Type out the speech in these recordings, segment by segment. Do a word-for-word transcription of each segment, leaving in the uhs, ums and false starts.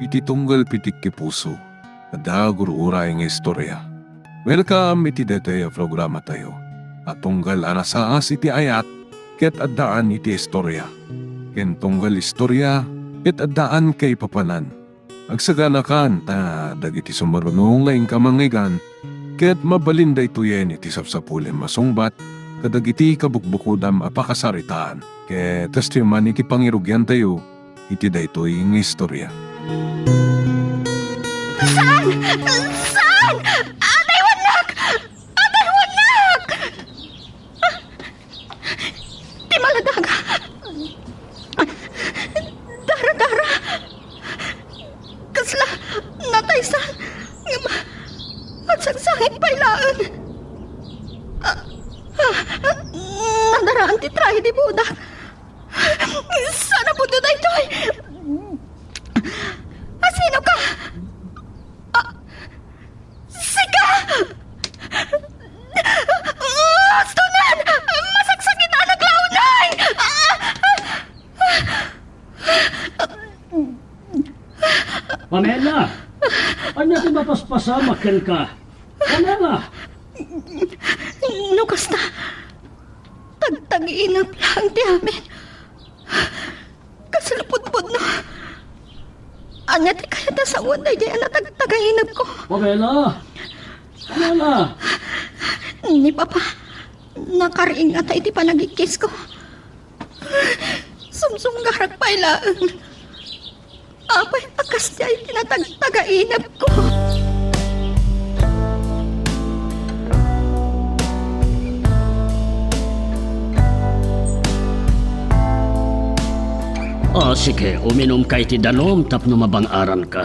Ti tunggal pitik ti puso, adda gur-uray nga istorya. Welcome iti daytoy a programatayo a tunggal a nasaas iti ayat ket addaan iti istorya, ken tunggal istorya ket addaan kaipapanan. Agsaganakan ta dagiti sumaruno nga inka mangngeggan ket mabalin daytoyen iti sapsapulem a sungbat kadagiti kabukbukodam a pakasaritaan. Ket kastoy man iti pangirugiantayo iti daytoy nga istorya. Saan? Saan? Ataywannak! Ataywannak! Ti maladaga. Dara-dara. Kasla nataysa. Ngem agsangsangit pay laeng. Ah, ah, nadaraan ti trahe di bodak. Saan a pudno daytoy? Asino ka? Ah, sika! Ustonan! Masaksakitanak laeng, nay! Ah! Pamela! Ania ti mapaspasamak kenka? Pamela! No kasta, tagtagiinep laeng ti amin. Kasla pudpudno. Ania ti kayat a sawen daydiay a natagtagainepko? Pamela! Pamela! Ni Papa, nakariingata iti panagikkisko. Sumsunggarak pay laeng. Apay a kasdiay ti natagtagainepko? O, sige, uminumka iti danum tapno mabang-aranka.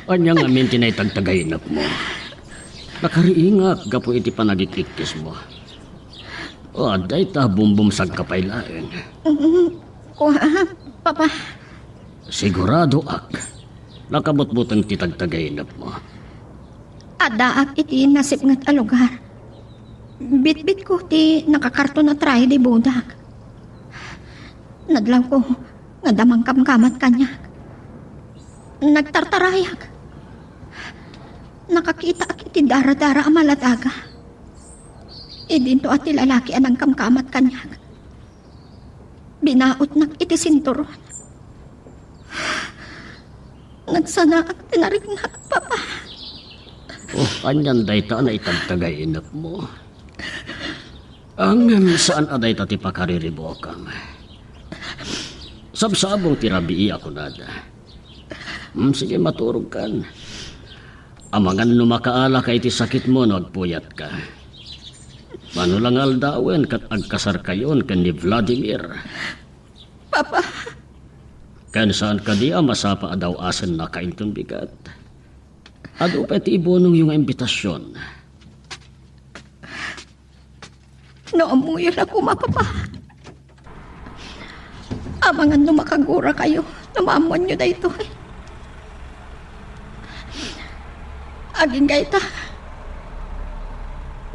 Ania ngamin ti naitagtagainepmo? Nakariingak gapu iti panagik-ikkismo. O, dayta, bumbumsagka pay laeng. Mm, kua, Papa. Siguradoak, nakabutbuteng ti tagtagainepmo. Addaak iti nasipnget a lugar. Bitbitko ti nakakarton a trahe di bodak. Nadlawko nga adda mangkamkamat kaniak. Nagtartarayak. Nakakitaak iti daradara a maladaga. Idinto a ti lalaki a nangkamkamat kaniak. Binautnak iti sinturon. Nagsanaak ti nariknak, Papa. O, anian dayta a naitagtagainepmo? Ngem saan a dayta ti pakariribukam. Sabsabong ti rabii a kunada. Hmm, sige, maturogkan. Amangan no makaalaka iti sakitmo no agpuyatka. Mano la nga aldawen ket agkasarkayon ken ni Vladimir. Papa. Ken saan kadi a masapa a daw-asennaka inton bigat? Adu pay ti ibunongyo nga imbitasion. No ammoyo la koma, Papa. Amangan no makagurakkayo no maammoanyo daytoy. Agingga ita,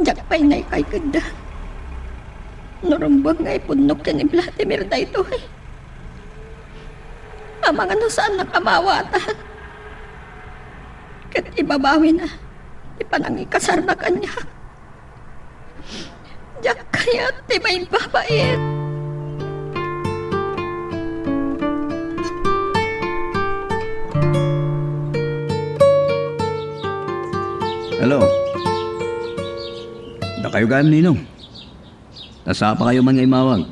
diak pay naikaykadda no rumbeng nga ipudno ken ni Vladimir daytoy. Amangan no saannak a maawatan ket ibabawina ti panangikasarna kaniak. Diak kayat ti maibabait. Hello. Dakayo gayam, Ninong. Nasapakayo man nga immawag.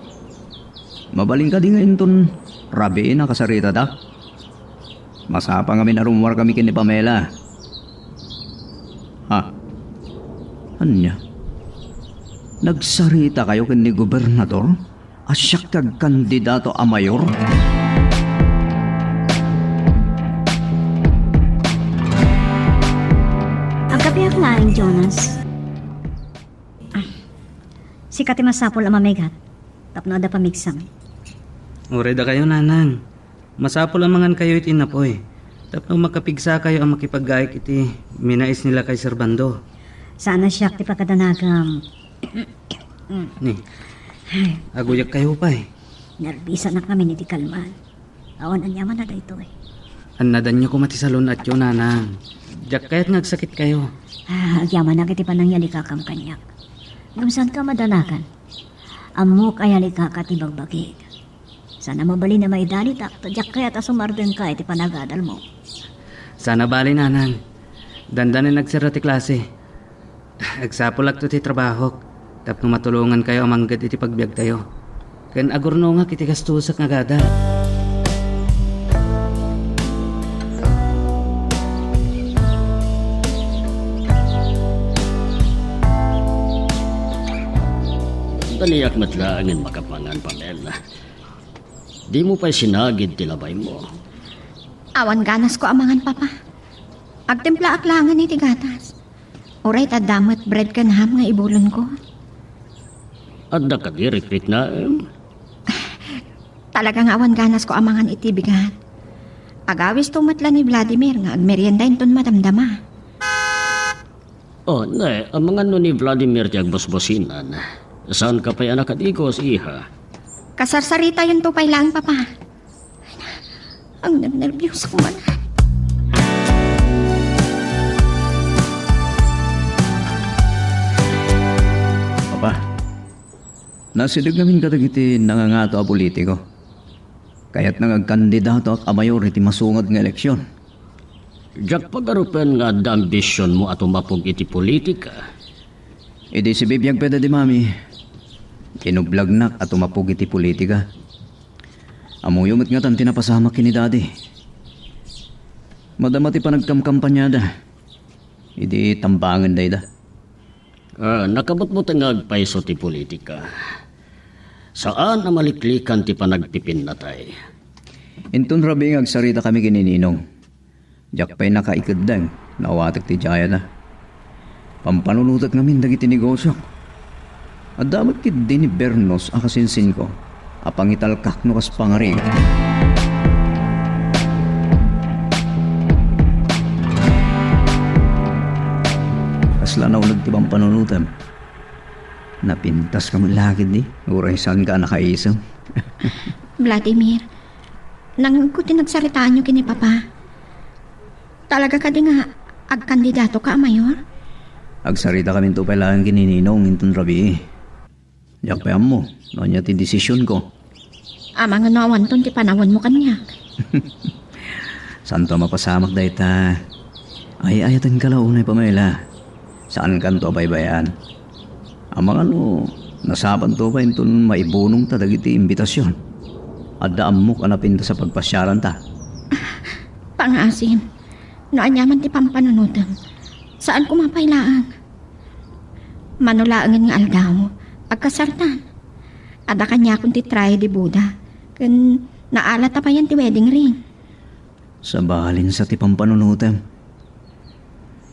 Mabalin kadi nga inton rabii a kasaritada? Masapa ngamin a rummuarkami ken ni Pamela. Ha? Ania? Nagsaritakayo ken ni Gobernador a siak ti agkandidato a mayor? Agkapiak laeng, Jonas. Sika ti masapul a mamigat tapno adda pamigsam. Uray dakayo, Nanang. Masapul a mangankayo iti innapoy tapno makapigsakayo a makipaggaik iti minais ni Lakay Servando. Saan a siak ti pakadanagam. Ni, Aguyagkayo pay. Nerbisanak ngamin iti kalman. Awan aniamanna daytoy. Annadanyo koma ti salun-atyo, nanang. Diak kayat nga agsakitkayo. Ah, agyamanak iti panangyalikakam kaniak. Ngem saanka madanagan. Ammok a yalikaka ti bagbagik. Saan a mabalin a maidalitak, ta diak kayat a sumardengka iti panagadalmo. Saan a bali, nanang. Dandanin agserra ti klase. Agsapulakto ti trabahok tapno matulongankayo a mangged iti pagbiagtayo. Ken agurnongak iti gastosek nga gadal. Daliak met laengen makapangan, Pamela. Dimo pay sinagid ti labaymo. Awan ganasko a mangan, Papa. Agtimplaak laengen iti gatas. Uray ta adda met bread ken ham nga ibulonko. Adda kadi rikrik naem? Talaga nga awan ganasko a mangan iti bigat. Agawisto met la ni Vladimir nga agmerienda inton madamdama. Oh, ne, amangan no ni Vladimir ti agbusbusinan. Saanka pay a nakadigos, iha? Kasarsaritayonto pay laeng, Papa. Ang nernerbios ko man. Papa, nasideg ngamin kadagiti nangangato a politiko. Kayatna nga agkandidatoak a mayor iti masungad nga eleksyon. Diak pagarupen nga adda ambisionmo a tumapog iti politika. Idi sibibiag pay da di Mami, kinublagnak a tumapog iti politika. Ammoyo met ngatan ti napasamak ken ni Daddy. Madama ti panagkamkampaniada idi tambangen dayta. Ah, nakabutbutengag payso ti politika. Saan a maliklikan ti panagpipinnatay. Inton rabii nga agsaritakami ken ni Ninong. Diak pay nakaikeddeng no awatek ti diayana. Pampanunotek ngamin dagiti negosiok. Adda met ketdi ni Bernos a kasinsinko a pangitalkak no kas pangarig. Kasla nauneg ti pampanunotem. Napintaska met la ketdi, uray saanka a nakaisem. Vladimir, nangngegko ti nagsaritaanyo ken ni Papa. Talaga kadi nga agkandidatoka a mayor? Agsaritakaminto pay laeng ken ni Ninong inton rabii. Diak pay ammo no ania ti desisionko. Amangan no awanton ti panawenmo kaniak. Saanto a mapasamak dayta. Ay-ayatenka la unay, Pamela. Saankanto a baybay-an. Amangan no nasabanto pay inton maibunongta dagiti imbitasion. Adda ammok a napintas a pagpasiaranta. Pangaasim, no aniaman ti pampanunotem, saan koma pay laeng. Mano laengen nga aldaw, agkasartan. Adda kaniakon ti traje de boda, ken naalata payen ti wedding ring. Sabalinsa ti pampanunotem.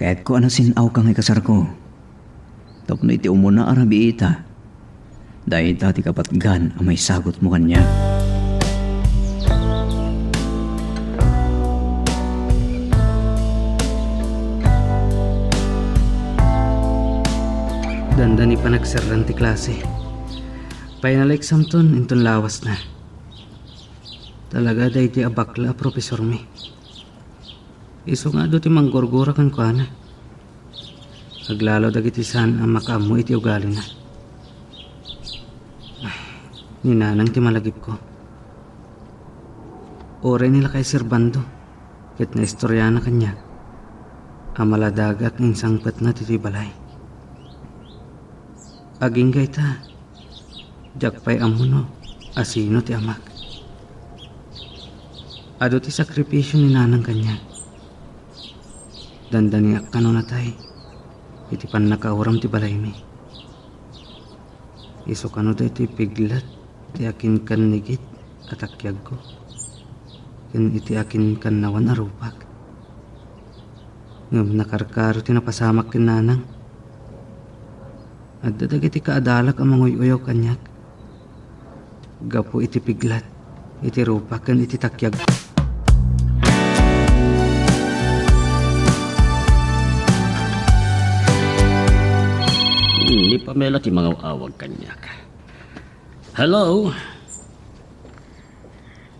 Kayatko a nasin-awka nga ikasarko. Tapno iti umuna a rabiita, dayta ti kapatgan a maisagutmo kaniak. Dandani panagserran ti klase. Final examton inton lawasna. Talaga daydi a bakla a profesormi. Isu nga adu ti manggurgura kenkuana. Aglalo dagiti saan a makaammo iti ugalina. Ay, ni Nanang ti malagipko. Uray ni lakay Servando ket naistoriana kaniak a maladagak insangpetna ditoy balay. Agingga ita, diak pay ammo no asino ti amak. Adu ti sakripisio ni Nanang kaniak. Dandaniak kano natay iti pannakauram ti balaymi. Isu kano daytoy piglat ti akinkannigit a takiagko ken iti akinkannawan a rupak. Ngem nakarkaro ti napasamak ken Nanang. Adda dagiti kaadalak a manguy-uyaw kaniak gapu iti piglat iti rupak ken iti takiag. Ni Pamela ti mangaw-awag kaniak. Hello?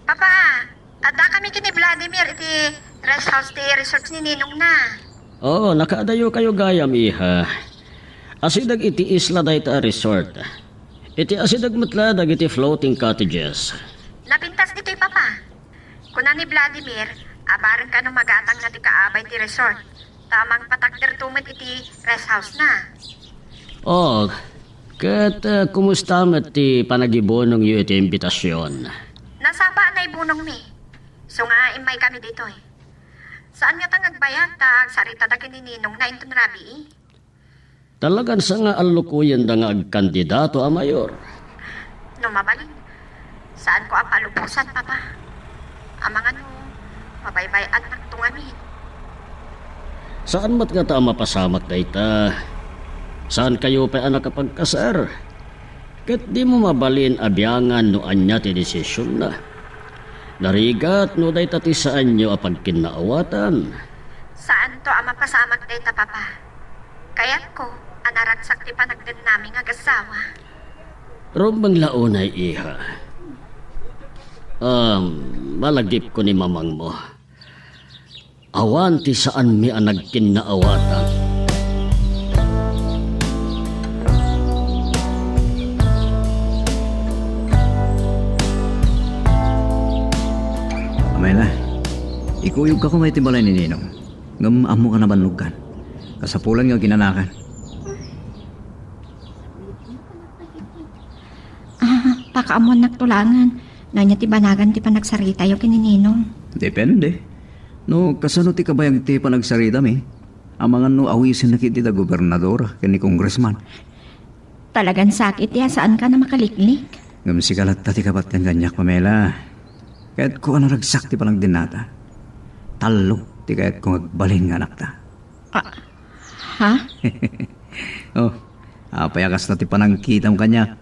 Papa, adda kami ken ni Vladimir iti rest house ti resort ni ninongna. Oo, nakaadayo kayo gayam, iha. Asideg iti isla dayta a resort. Iti asideg met la dagiti floating cottages. Napintas ditoy, Papa. Kuna ni Vladimir, a bareng kano magatangna ti kaabay ti resort, ta mangpatakderto met iti rest house-na. Oh, ket, eh, kumusta met ti panagibunongyo iti imbitasion? Nasapa a naibunongmi. Isu nga immay kami ditoy. Saan ngata nga agbayag ta agsarita dagiti ninongna inton rabii? Talagan sa nga allukoyenda nga agkandidato a mayor. No mabalin, saanko a palubosan, Papa. Amangan no mabaybay-annakto ngamin. Saan met ngata a mapasamak dayta? Saan kayo pay a nakapagkasar? Ket dimo mabalin a biangan no ania ti desisionna. Narigat no dayta ti saanyo a pagkinnaawatan. Saanto a mapasamak dayta, Papa. Kayatko a naragsak ti panagdennami nga agassawa. Rumbeng la unay, iha. Um, malagipko ni mamangmo. Awan ti saanmi a nagkinnaawatan. Pamela, ikuyogka koma iti balay ni Ninong. Ngem ammoka a nabannogkan. Kasapulan nga aginanakan. Ah, pakaammoannak to laengen. No ania ti banagan ti panagsaritayo ken ni Ninong? Depende. No kasano ti kabayag ti panagsaritami? Amangan no awisenna ketdi da gobernador ken ni congressman. Talagan sakit ti a saanka a makaliklik. Ngem sika latta ti kapatkan kaniak, Pamela. Kayatko a naragsak ti panagdennata. Tallo ti kayatko nga agbalin nga anakta. Ah, ha? Oh, apay a kasta ti panangkitam kaniak?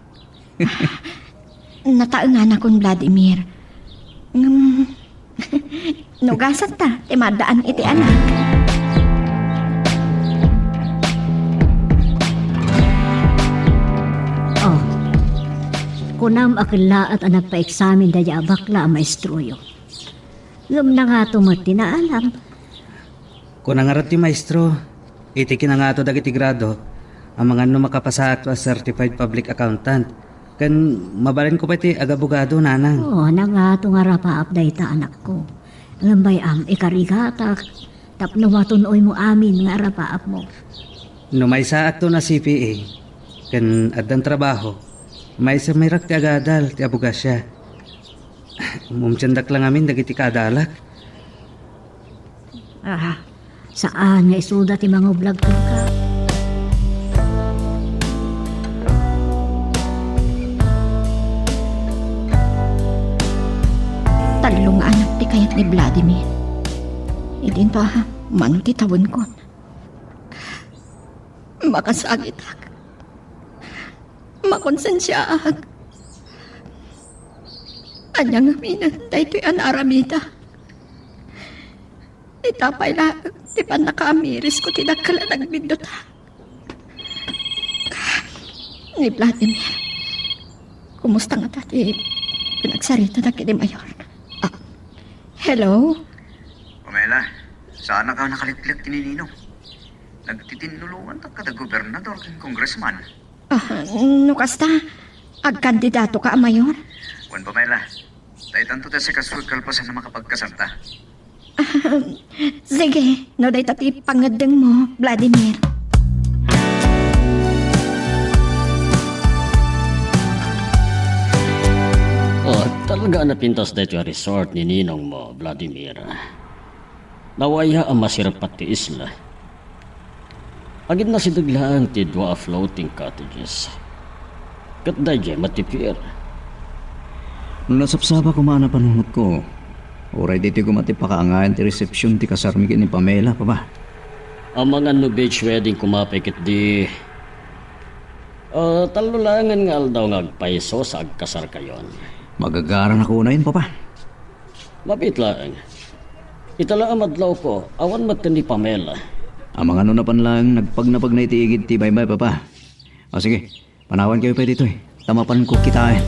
Nataenganakon, Vladimir. Ngem, no gasat ta ti maaddaan iti anak. Oh, kunam a kellaat a nagpaeksamen daydi a bakla a maestroyo. Ngem nangato met ti naalam? Kuna ngarud ti maestro, iti kinangato dagiti grado, amangan no makapasaakto a certified public accountant, ken mabalinko pay ti agabogado, nanang. Oh, nangato nga arapaap dayta, anakko. Ngem bay-am, ikarigatak tapno matun-oymo amin nga arapaapmo. No maysaakto a C P A ken addan trabaho, maisamirak ti agadal ti abogasia. Umumtiandak la ngamin dagiti kaadalak. Ah, saan nga isuda ti mangublag kenka. Tallo nga anak ti kayat ni Vladimir. Idinto, ah, mano ti tawenko. Makasagitak. Makonsensiaak. Ania ngamin daytoy a naaramida? Ita pay laeng ti pannakaamirisko ti dakkel a nagbiddota. Ni Vladimir, kumusta ngata ti pinagsarita dagiti mayor? Ah, hello? Pamela, saannak a nakaliklek ken ni Ninong. Nagtitinnulonganta kada gobernador ken congressman. Ah, no kasta, agkandidatoka a mayor? Wen, Pamela, daytanto ti asikasuek kalpasan a makapagkasarta. Ah, sige, no dayta ti pangngeddengmo, Vladimir. Oh, talaga a napintas daytoy a resort ni ninongmo, Vladimir. Nawaya a masirpat ti isla. Aginasideg laeng ti dua a floating cottages. Ket daydiay met ti pier. No nasapsapa koma a napanunotko, uray ditoy koma ti pakaangayan ti resepsion ti kasarmi ken ni Pamela, Papa. Amangan no beach wedding koma pay ketdi. Ah, tallo laengen nga aldaw nga agpayso sa agkasarkayon. Magagaranak unayen, Papa. Mabiit laeng. Ita la a madlawko, awan met ken ni Pamela. Amangan no napan laeng nagpagnapagna iti igid ti baybay, Papa. O sige, panawankayo pay ditoy, ta mapanko kitaen.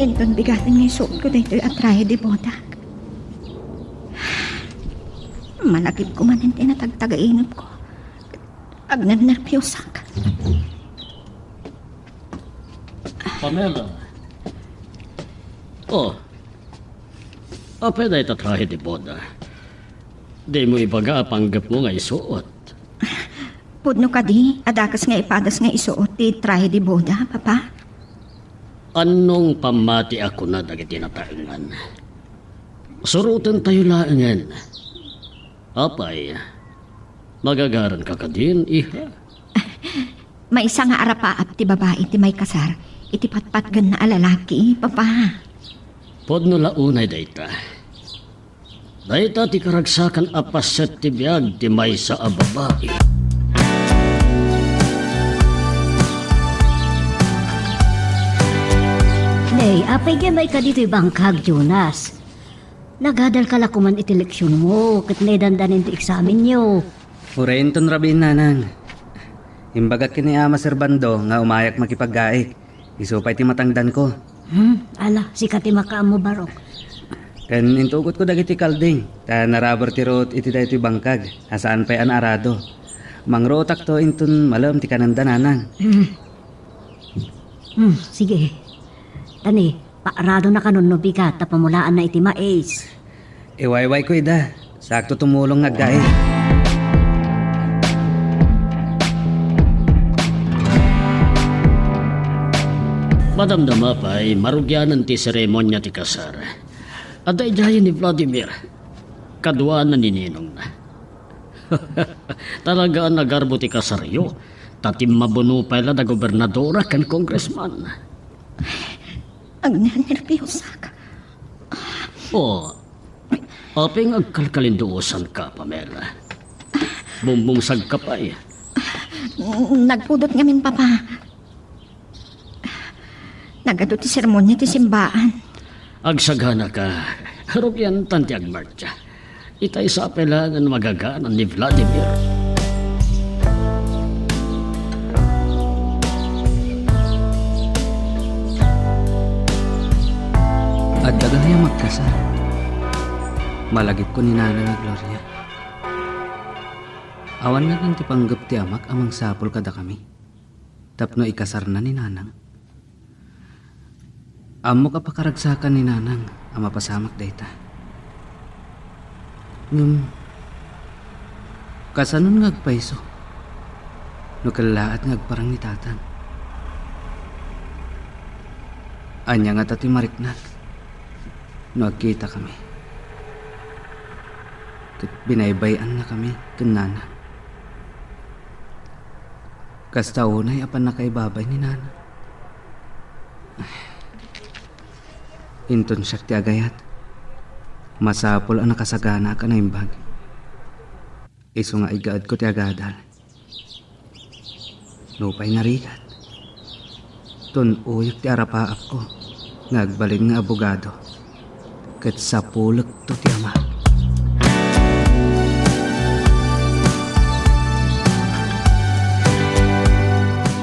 Inton bigaten nga isuotko daytoy a trahe de boda. Malagipko manen ti natagtagainepko. Agnernerpiosak. Pamela. Oh. Apay dayta trahe de boda? Dimo ibaga a panggepmo nga isuot. Pudno kadi a dakes nga ipadas nga isuot ti trahe de boda, Papa? Annong pammati a kuna dagiti nataengan? Surotentayo laengen. Apay, magagaranka kadin, iha? Maysa nga arapaap ti babai ti maikasar iti patpatgenna a lalaki, Papa. Pudno la unay dayta. Dayta ti karagsakan a paset ti biag ti maysa a babai. Nay, apay diay maikka ditoy bangkag, Jonas? Nagadalka la koman iti leksionmo ket naidandanen ti eksamenyo. Uray inton rabiin, nanang. Imbagak ken ni Ama Servando nga umayak makipaggaik. Isu pay ti matangdanko. Hmm, ala, sika ti makaammo, Barok. Ken intugotko dagiti kalding, ta narabur ti ruot iti daytoy bangkag, a saan pay a naarado. Mangruotakto inton malem ti kanenda, nanang. Hmm. Hmm, sige. Tani, paaradona kanon no bigat ta pamulaanna iti mais. Iwaywayko ida. Sakto tumulong nga aggaid. Madamdama pay, marugianan ti seremonia ti kasar. Adda idiay ni Vladimir, kaduana ni ninongna. Talaga a nagarbo ti kasaryo, ta timmabuno pay la da gobernadora ken congressman. Agnernerpiosak. Oh, apay nga agkalkalinduosanka, Pamela? Bumbungsagka pay. Nagpudot ngamin, Papa. Nagadu ti sermon iti simbaan. Agsaganaka, rugiantan ti agmartsa. Itay sa pay laeng a magaganan ni Vladimir. Adda gayam agkasar. Malagipko ni Nanang a Gloria. Awan ngamin ti panggep ti amak a mangsapul kadakami tapno ikasarna ni Nanang. Ammok a pakaragsakan ni Nanang a mapasamak dayta. Ngem, kasanon nga agpayso no kellaat nga agparang ni Tatang? Ania ngata ti mariknak no agkitakami ket binaybay-annakami ken Nanang? Kasta unay a pannakaibabay ni Nana. Inton siak ti agayat, masapul a nakasaganaak a naimbag. Isu nga igaedko ti agadal. Nupay narigat, tun-oyek ti arapaapko nga agbalin nga abogado. Ket sapulekto ti ama.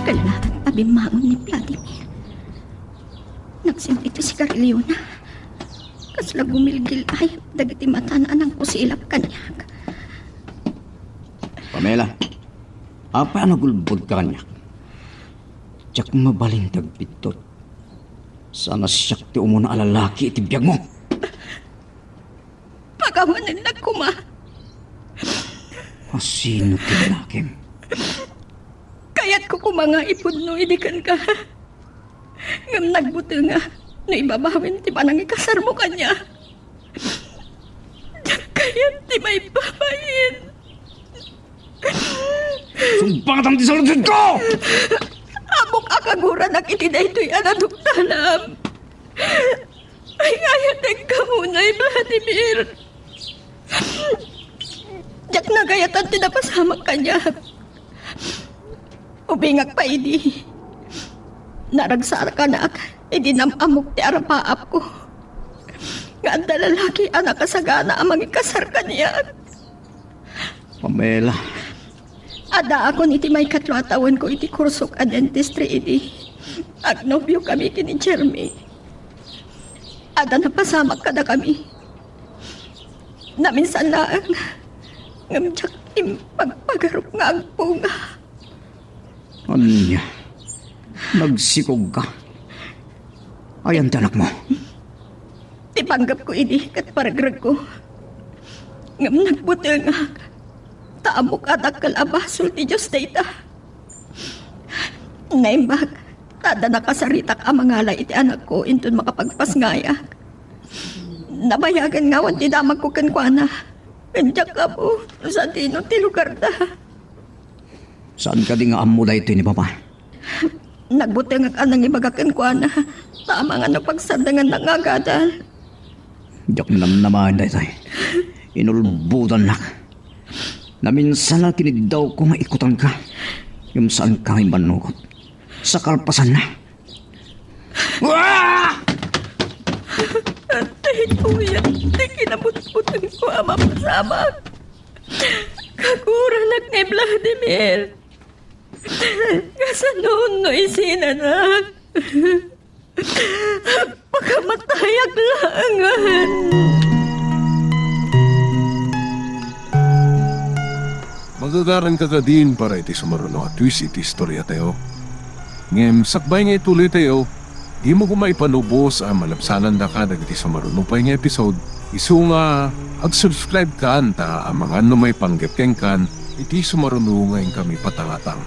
Kellaat a bimmangon ni Vladimir. Nagsim iti sigarilyona. Kasla gumilgil-ay dagiti matana a nangkusilap kaniak. Pamela, apay a nagulbodka kaniak? Diak mabalin ti agbiddut. Saan a siak ti umuna a lalaki iti biagmo. Pagawanennak koma. Asino ti lalakim? Kayatko koma nga ipudno idi kenka. Ngem nagbutengak no ibabawin ti panangikasarmo kaniak. Diak kayat ti maipabain. Sumbangatam ti saludsodko! Ammok a kaguranak iti daytoy a naduktalam. Ay, ayatenka unay, Vladimir. Diak nagayatan ti napasamak kaniak. Ubingak pay idi naragsakanak idi nam-ammok ti arapaapko nga adda lalaki a nakasagana a mangikasar kaniak. Pamela. Addaakon iti maikatlo a tawenko iti kursok a dentistry idi agnobiokami ken ni Jeremy. Adda napasamak kadakami. Naminsan laeng, ngem diak impagpagarup nga agpunga. Ania? Nagsikogka? Ayan ti anakmo? Ti panggepko idi ket paregregko. Ngem nagbutengak, ta ammok a dakkel a basol ti Dios dayta. Naimbag, ta adda nakasaritak a mangala iti anakko inton makapagpasngayak. Nabayagen nga awan ti damagko kenkuana. Ken diak ammo no sadino ti lugarda. Saan kadi nga ammo daytoy ni Papa? Nagbutengak a nangibaga kenkuana, ta amangan no pagsardengannak nga agadal. Diak namnamaen daytoy. Inulbodannak. Naminsan a kiniddawko nga ikkutanka. Ngem saanka nga immannugot. Sa kalpasanna. Ah! Tay tuyat ti kinabutbutengko a mapasamak. Kaguranak ni Vladimir. Kasano no isinanak? Pakamatayak laengen. Magagaranka kadin para iti sumaruno a twist iti istoriatayo. Ngem sakbay nga ituloytayo, dimo koma ipanubos a malabsanandaka dagiti sumaruno pay nga episode, isu nga ag-subscribe kan ta amangan no maipanggep kenkan iti sumaruno nga inkami patangatang.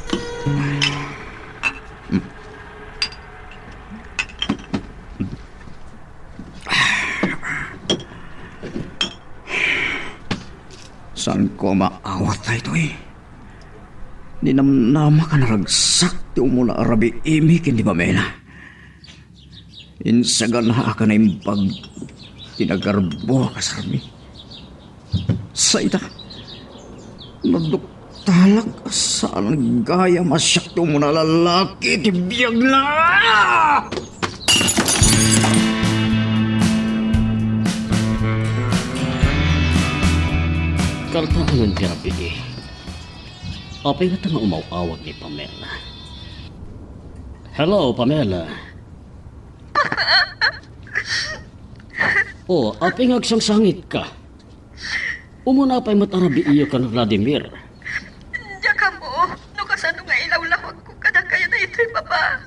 Saanko a maawat daytoy? Ninamnamak a naragsak ti umuna a rabiimi ken ni Pamela. Insagana a kanaimbag ti nagarbo a kasarmi. Sa ita, naduktalak a saan gayam a siak ti umuna a lalaki ti biagna! Kalpaangan ti rabii. Apay ngata nga umaw-awag ni Pamela? Hello, Pamela. Oh, apay nga agsangsangitka? Umuna pay met a rabiiyo ken Vladimir. Diak ammo no kasano nga ilawlawagko kadakayo daytoy, Papa.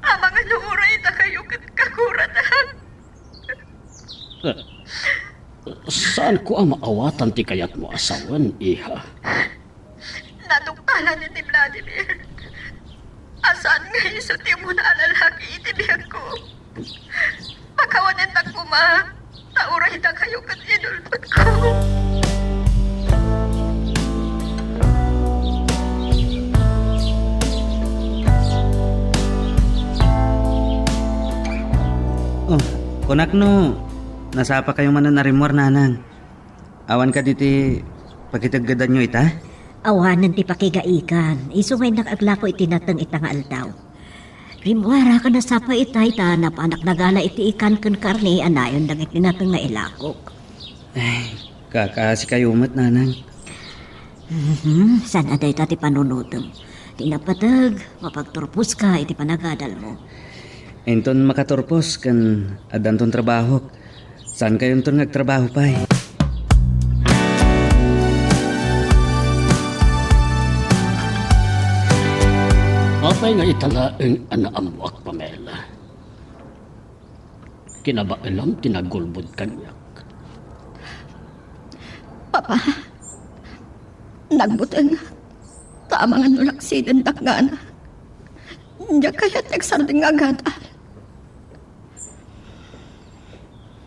Amangan no uray dakayo ket kaguratak. Eh, saanko a maawatan ti kayatmo a sawen, iha. Naduktalan ni Vladimir a saan nga isu ti umuna a lalaki iti biagko. Pakawanennak koma, ta uray dakayo ket inulbodko. Oh, kunak no, nasapakayo manen a rimmuar, nanang. Awan kadi ti pakiteggedanyo ita? Awanen ti pakigaikan. Isu nga innak aglako iti nateng ita nga aldaw. Rimmuarak a nasapa itay ta napanak nagala iti ikan ken karne a nayon dagiti nateng nga ilakok. Ay, kakaasikayo met, nanang. Mhm, saan a dayta ti panunotem? Ti napateg, mapagturposka iti panagadalmo. Inton makaturpos ken addanton trabahok, saankayonton nga agtrabaho pay. Apay nga ita laeng a naammoak, Pamela? Kinabaelam ti nagulbod kaniak. Papa, nagbuteng. Ta amangan no laksidendak nga anak. Diak kayat ti agsardeng nga agadal.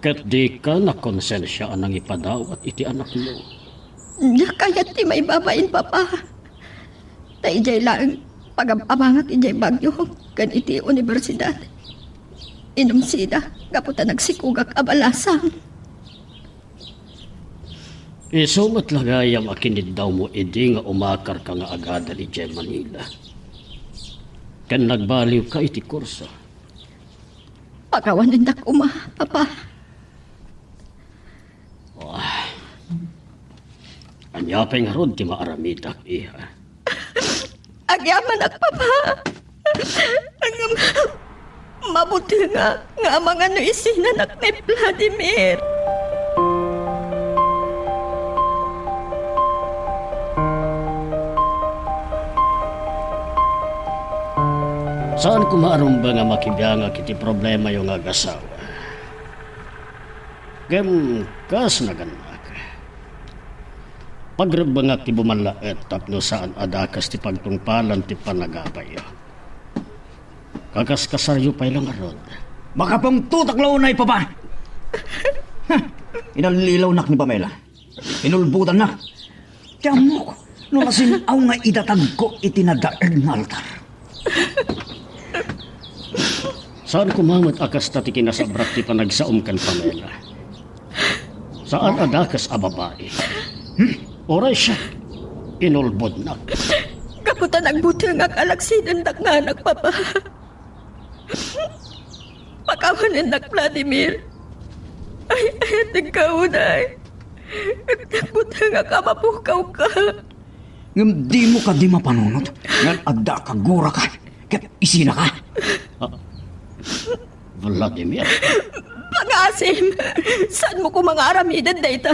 Ket dika nakonsensia a nangipadawat iti anakmo. Diak kayat ti maibabain, Papa. Ta idiay laeng pagab-abangak idiay Baguio ken iti universidad. Inumsidak gapu ta nagsikogak a balasang. Isu met la gayam a kiniddawmo idi nga umakarka nga agadal idiay Manila. Ken nagbaliwka iti kurso. Pakawanennak koma, Papa. Ah. Ania pay ngarud ti maaramidak, iha? Agyamanak, Papa. Ngem, Butengak nga amangan no isinanak ni Vladimir. Saan koma a rumbeng a makibiangak iti problemayo nga agasawa. Ngem kas nagannak, pagrebbengak ti bumallaet tapno saan a dakes ti pagtungpalan ti panagapayyo. Kakaskasaryo pay la ngarud. Makapungtotak la unay, Papa! Ha! Inallilawnak ni Pamela. Inulbodannak. Ti ammok, no nasin-aw nga idatagko iti nadael nga altar. Saan koma met a kasta ti kinasabrak ti panagsaom ken Pamela. Saan a dakes a babai. Hmm? Uray siak, inulbodnak. Gapu ta nagbutengak a laksidendak nga anak, Papa. Pakawanennak, Vladimir. Ay, ay, tigka unay. Nagbutengak a mapukawka. Ngem dimo kadi mapanunot nga adda a kaguraka ket isinaka? Ah, Vladimir. Pangaasim! Saanmo koma nga aramiden dayta?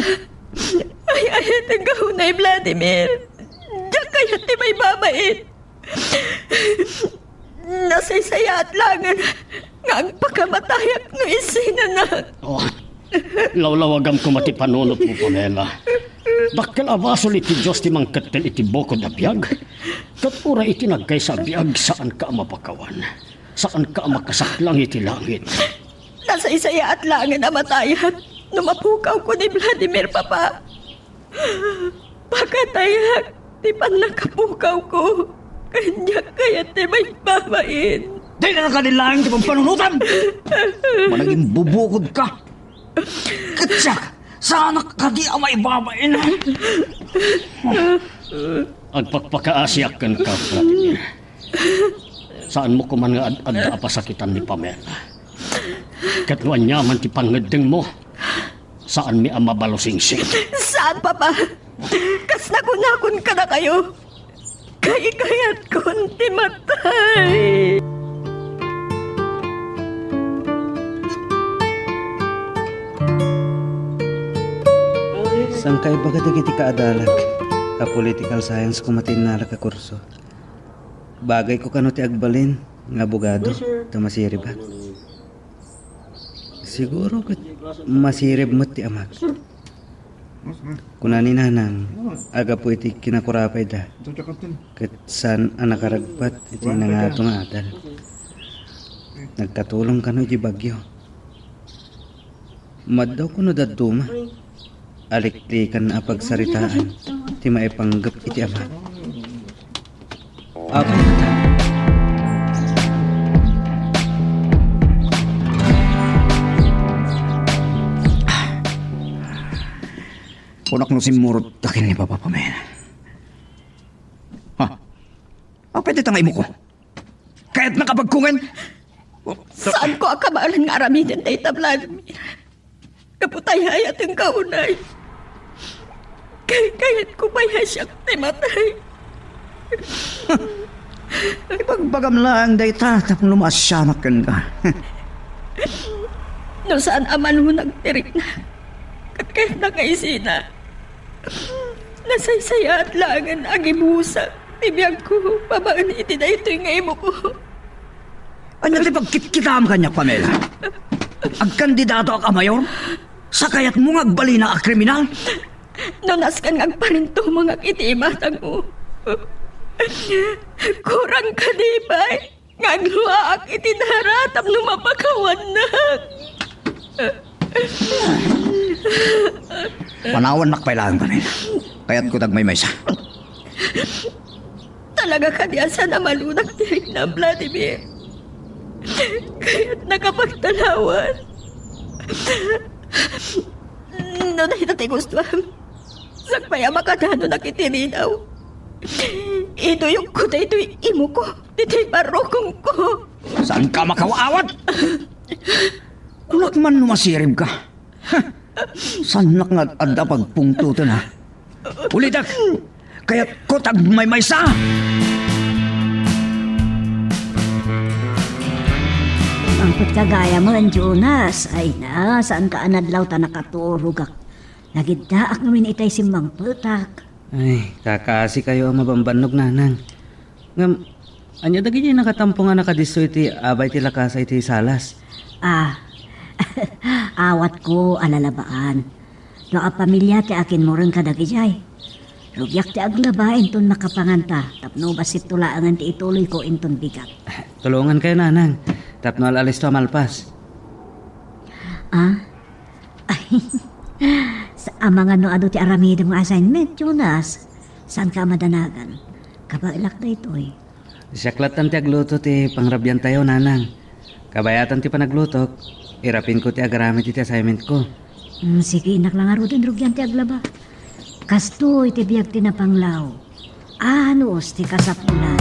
Ay, ay, tigka unay, Vladimir. Diak kayat ti maibabain. Nasaysayaat laengen nga agpakamatayak no isinanak. Oh, lawlawagam koma ti panunotmo, Pamela. Dakkel a basol iti Dios ti mangkettel iti bukod a biag. Ket uray iti nagkaysa a biag, saanka a mapakawan. Saanka a makasaklang iti langit. Nasaysayaat laengen a matayak no mapukawko ni Vladimir, Papa. Pakatayak ti pannakapukawko, ken diak kayat ti maibabain. Dayta kadi laeng ti pagpanunotam! Managimbubukodka! Ket siak, saanak kadi a maibabain? Agpakpakaasiak kenka, Vladimir. Saanmo koman nga ad-adda a pasakitan ni Pamela. Ket no aniaman ti pangngeddengmo, saanmi a mabalusingsing. Saan, Papa. Kas nakunakon kadakayo, kaykayatkon ti matay. Saan ka ibaga dagiti kaadalak a political science koma ti innalak a kurso? Bagayko kano ti agbalin nga abogado ta masiribak. Siguro ket masirib met ti amak. Kuna ni Nanang, a gapu iti kinakurapayda, ket saan a nakaragpat iti nangato nga adal. Nagkatulong kano iti bagyo. Maddaw kuno dadduma. Aliklikan a pagsaritaan ti maipanggep iti ama. Apay, kunak no simmurot ta ken ni Papa Pamela. Ha? Apay dayta nga imuko? Kayatnak a pagkungen? Saanko a kabaelan nga aramiden dayta, Vladimir. Gapu ta ay-ayatenka unay. Kay-, kayatko pay a siak ti matay. Ibagbagam laeng dayta tapno maasianak kenka. No saan a malunag ti rikna, ket kayatna nga isina. Nasaysayaat laengen a gibusak ti biagko babaen iti daytoy nga imuko. Ania ti pagkitkitaam kaniak, Pamela? Agkandidatoak a mayor? Sa kayatmo nga agbalina a kriminal? No nasken nga agparintumengak iti imatangmo, kurang kadi pay nga agluaak iti dara tapno mapakawannak. Panawannak pay laeng, Pamela. Kayatko ti agmaymaysa. Talaga kadi a saan a malunag ti riknam, Vladimir? Kayatnak a pagtalawan? No dayta ti gustoam, sakbay a makadanonak iti ridaw, iduyokko daytoy imuko ditoy barrokongko. Saanka makawa-awat? Kunak man no masiribka. Ha! Saannak nga ad-adda pagpungtoten, ha? Ulitek! Kayatko ti agmaymaysa! Ket kagayamen, Jonas, ay na, saan ka a nadlaw ta nakaturogak. Nagiddaak ngamin itay simmangpetak. Ay, kakaasikayo a mabambannog, nanang. Ngem, ania dagidiay nakatampo nga nakadisso iti abay ti lakasa iti salas? Ah, awatko a lalabaan. No apamilia ti akinmureng kadagidiay, rugiak ti aglaba inton makapanganta tapno bassit to laengen ti ituloyko inton bigat. Tulongankayo, nanang, tapno al-alisto a malpas. Ah? Ay, sa-, amangan no adu ti aramidem nga assignment, Jonas. Saanka a madanagan? Kabaelak daytoy. Siak lattan ti agluto ti pangrabiantayo, nanang. Kabayatan ti panaglutok, irapinko ti agaramid iti assignmentko. Mm, sige, innak la ngaruden rugian ti aglaba. Kastoy ti biag ti napanglaw. Anus ti kasapulan.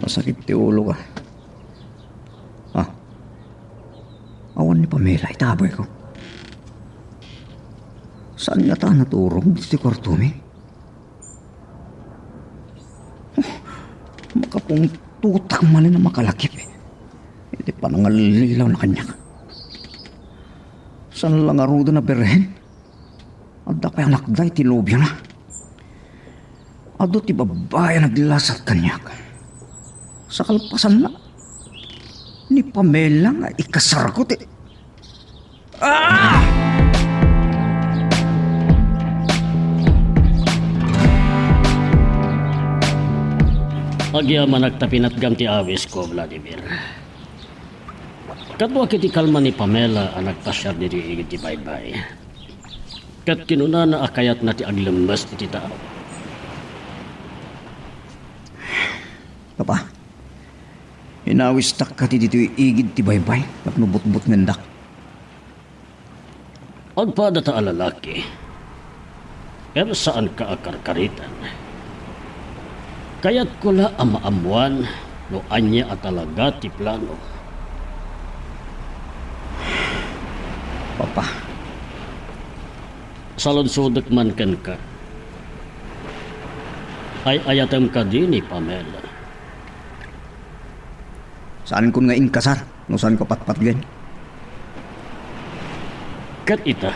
Masakit ti ulo ka. Ah. Awan ni Pamela ita abay ko. Saan ngata naturog ditoy kuartomi? Oh, makapungtotak manen a makalagip iti panangallilaw na kaniak. Saan la ngaruden a birhen? Adda pay a nakda iti lobiana. Adu ti babbai a naglasat kaniak. Sa kalpasanna, ni Pamela nga ikasarko ti, ah! Agyamanak ta pinatgam ti awisko, Vladimir. Kaduak iti kalma ni Pamela a nagpasiar ditoy igid ti baybay. Ket kinunana a kayatna ti aglemmes iti tao. Papa, inawistak kadi ditoy igid ti baybay tapno butbutngendak? Agpadata a lalaki, ket saanka a karkaritan. Kayatko la a maammoan no ania a talaga ti plano. Papa. Saludsodek man kenka. Ay-ayatem kadi ni Pamela? Saankon nga inkasar no saanko patpatgen. Ket ita,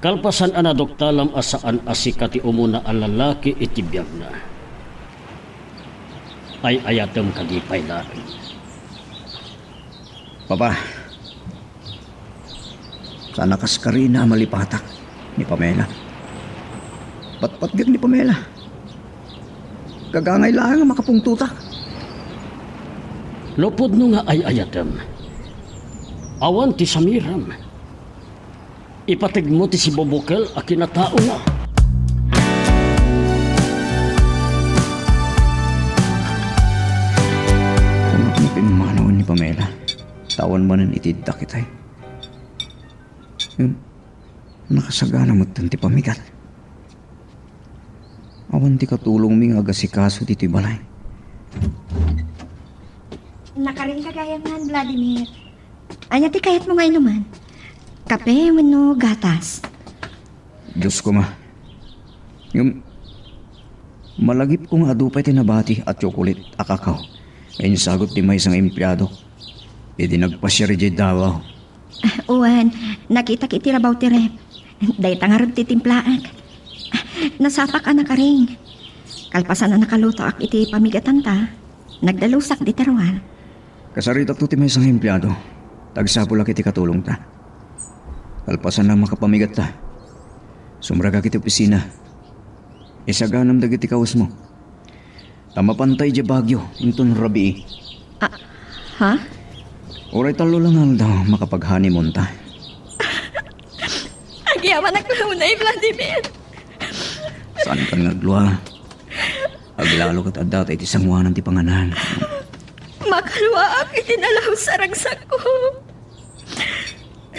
kalpasan a naduktalam a saan a sika ti umuna a lalaki iti biagna, ay-ayatem kadi pay laeng? Papa, saan a kaskarina a malipatak ni Pamela. Patpatgek ni Pamela. Gagangay laeng a makapungtotak. No pudno nga ay-ayatem, awan ti samiram. Ipategmo ti sibubukel a kinataona. Kunak mapimmanawen ni Pamela. Tawan manen iti iddak itay. Ngem, nakasagana metten ti pamigat. Awan ti katulongmi nga agasikaso ditoy balay. Nakarin ka gayam ngan, Vladimir. Ania ti kayatmo nga inuman? Kape wenno gatas? Diosko, ma. Ngem, malagipko nga adu pay ti nabati a tsokolit a kakao nga insagut ti maysa nga empleado idi nagpasiar idiay Davao. Wen, nakitak iti rabaw ti ref. Dayta ngarud ti timplaak. Nasapak a nakaring. Kalpasan a nakalutoak iti pamigatanta, nagdalusak dita ruar. Kasaritakto ti maysa nga empleado. Agsapulak iti katulongta. Kalpasan a makapamigatta, sumrekak iti opisina. Isaganam dagiti kawesmo ta mapanta idiay Baguio inton rabii. Ah, ha? Uray tallo la nga aldaw, makapag-honeymoonta. Agyamanak la unay, Vladimir. Saankan nga aglua. Aglalo ket addata iti sangoanan ti panganan. Makaluaak iti nalaus a ragsakko.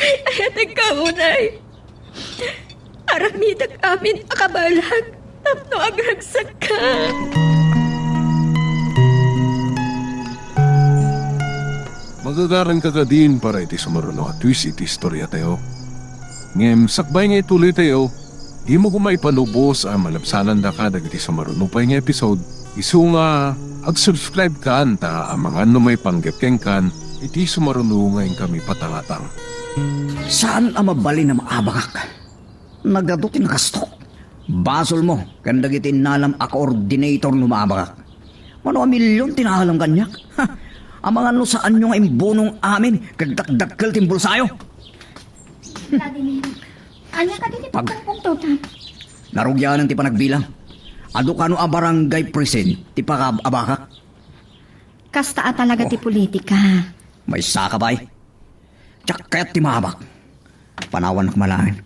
Ay-ayatenka unay. Aramidek amin a kabaelak tapno agragsakka. Magagaranka kadin para iti sumurot a twist iti istoriatayo. Ngem sakbay nga ituloytayo, Dimo koma ipanubos a malabsanandaka dagiti sumaruno pay nga episode, isu nga ag-subscribe kan ta amangan no maipanggep kenkan iti sumaruno nga inkami patangatang. Saan a mabalin a maabakak? Nagadu ti nagastok. Basolmo ken dagiti innalam a coordinator no maabakak. Mano a milion ti naalam kaniak? Ha! Amangan no saanyo nga imbunong amin ket dakdakkel ti imbulsayo. Vladimir, ania kadi ti Pag- pagpungpungtotan? Narugianan ti panagbilang. Adu kano a barangay president ti pakaab-abakak? Kasta a talaga ti Oh. politika. Maysaka pay. Diak kayat ti maabak. Panawannak malaen.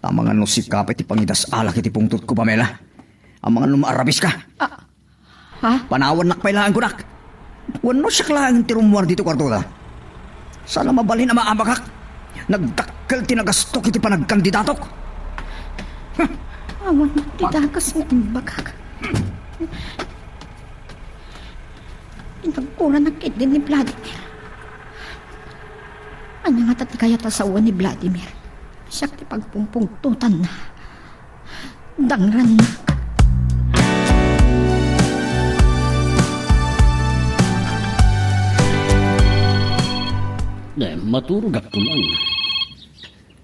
Amangan no sika pay ti pangidas-alak iti pungtotko, Pamela. Amangan no maarabiska. Ah, ha? Panawannak pay laeng kunak. Wenno siak laeng ti rummuar ditoy kuartota. Saan a mabalin a maabakak. Nagdakkel ti nagastok iti panagkandidatok. Awan ti dagus nga imbagak. Nagkuranak ketdi ni Vladimir. Ania ngata ti kayat a sawen ni Vladimir? Siak ti pagpungpungtotanna. Dangrannak. Ne, maturogak man.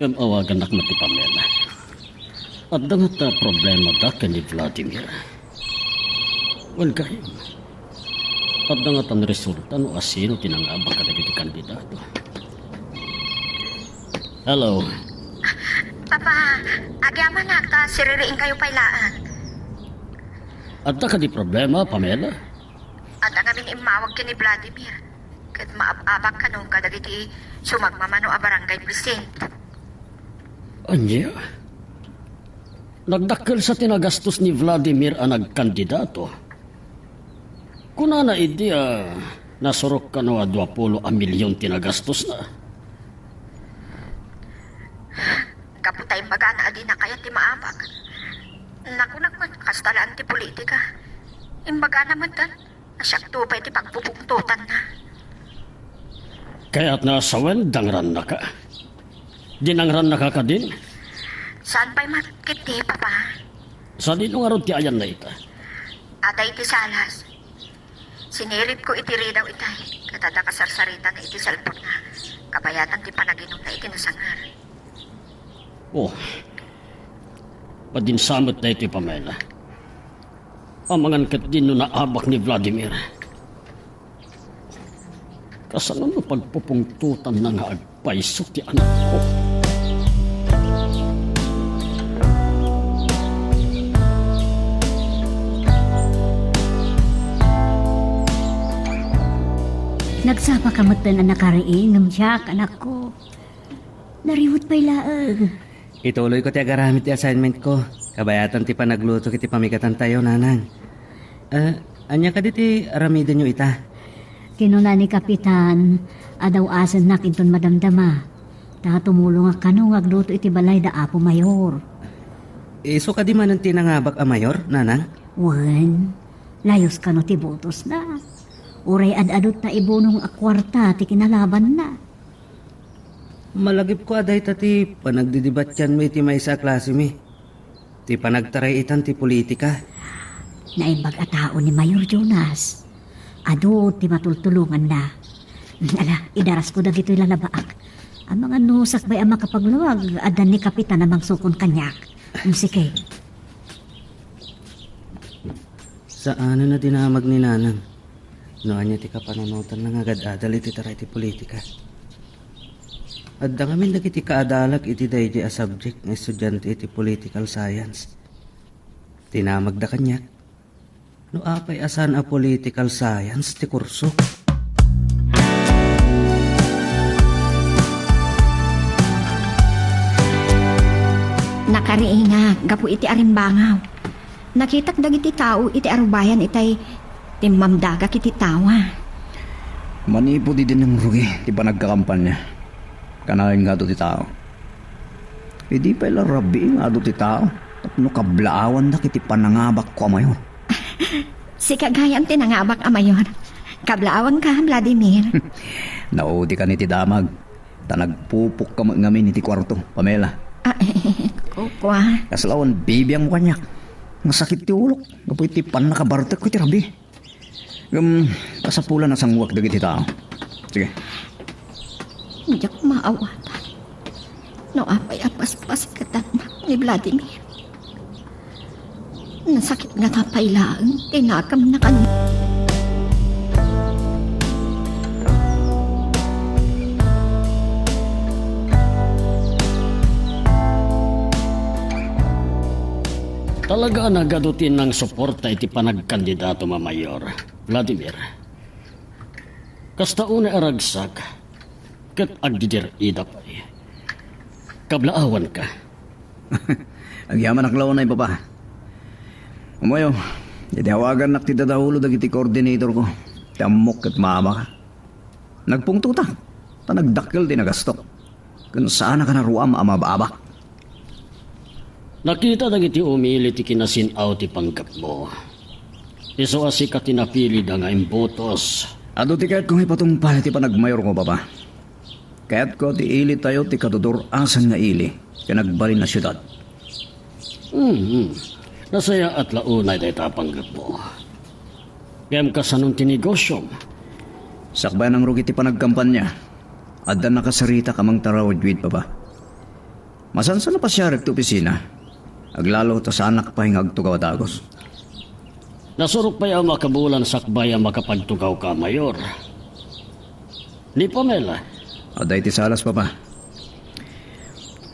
Ngem awagannak met ti Pamela. Adda ngata problemada ken ni Vladimir? Wen gayyem, adda ngata naresulta no asino ti nangabak kadagiti kandidato? Hello. Papa, agyamanak ta siririingkayo pay laeng. Adda kadi problema, Pamela? Adda ngamin immawag ken ni Vladimir. Ket maab-abak kano kadagiti sumagmamano a barangay president. Ania? Nagdakkel sa ti nagastos ni Vladimir a nagkandidato. Kunana idi a nasurok kano a duapulo a milion ti nagastosna. Gapu ta imbagana a dina kayat ti maabak. Nakunak met, kasta laeng ti politika. Imbagana met a siakto pay ti pagpupungtotanna. Kayatna a sawen, dangrannaka? Dinangrannaka kadin? Saan pay met ketdi, Papa? Sadino ngarud ti ayanna ita? Adda iti salas. Siniripko iti ridaw itay, ket adda kasarsaritana iti cellphone-na. Kabayatan ti panaginumna iti nasangar. Oh. Padinsa met daytoy, Pamela. Amangan ketdin no naabak ni Vladimir. Kasano no pagpupungtotanna nga agpayso ti anakko? Nagsapaka metten a nakariing, ngem siak, anakko. Nariwet pay laeng. Ituloyko ti agaramid ti assignmentko. Kabayatan ti panagluto iti pamigatantayo, nanang. Ah, ania kadi ti aramidenyo ita? Kinuna ni Kapitan a daw-asennak inton madamdama. Ta tumulongak kano nga agluto iti balay da Apo Mayor. Isu kadi manen ti nangabak a mayor, nanang? Wen, layus kano ti botosna. Uray ad-adutna ibunong a kuarta ti kinalabanna. Malagipko a dayta ti panagdidibatianmi iti maysa a klasemi. Ti panagtaray itan ti politika. Naimbag a tao ni Mayor Jonas. Adu ti matultulonganna. Ala, idarasko dagitoy lalabaak. Amangan no sakbay a makapagluag, adda ni Kapitan a mangsukon kaniak. Sige. Saanen a dinamag ni Nanang no ania ti kapanunotanna nga agad-adal iti taray ti politika. Adda ngamin dagiti kaadalak iti daydi a subject nga estudiante iti political science. Dinamagda kaniak no apay a saan a political science ti kurso. Nakariingak gapu iti arimbangaw. Nakitak dagiti tao iti arubayan itay timmamdagak iti tawa. Manipud idi nangrugi ti panagkakampanya, kanayon nga adu ti tao. Idi pay la rabii nga adu ti tao tapno kablaawandak iti panangabakko a mayor. Sika gayam ti nangabak a mayor. Kablaawanka, Vladimir. Naudikan iti damag. Ta nagpupokka met ngamin iti kuarto, Pamela. Ah, eh, eh, eh. O, kua. Kasla awan bibiangmo kaniak. Nasakit ti ulok gapu iti pannakabartekko iti rabii. Ngem, kasapulan a sanguak dagiti tao. Sige. Diak maawatan no apay a paspasiketannak ni Vladimir. Nasakit nga napay laeng ti nakamna kaniak. Talaga a nagadu ti nangsuporta iti panagkandidatom a mayor, Vladimir. Kasta unay a ragsak, ket agdidir-ida pay. Kablaawanka. Agyamanak la unay, Papa. Umayo, idi awagannak ti dadahulo dagiti coordinatorko, ti ammok ket maamaka. Nagpungtotak, ta nagdakkel ti nagastok. Ken saanak a naruam a maab-abak. Nakita dagiti umili ti kinasin-aw ti panggepmo. Isu a sika ti napilida nga imbutos. Adu ti kayatko nga ipatungpal iti panagmayorko, Papa. Kayatko ti ilitayo ti kadudur-asan nga ili ken agbalin a siudad. Hmm, nasayaat la unay dayta a panggepmo. Ngem kasanon ti negosyom? Sakbay a nangrugi ti panagkampanya, adda nakasaritak a mangtaraw idiay, Papa. Masansan a pasiarek ti opisina. Aglalo ta saanak pay nga agtugaw a dagus. Nasurok pay a makabulan sakbay a makapagtugawka a mayor. Ni Pamela? Adda iti salas, Papa.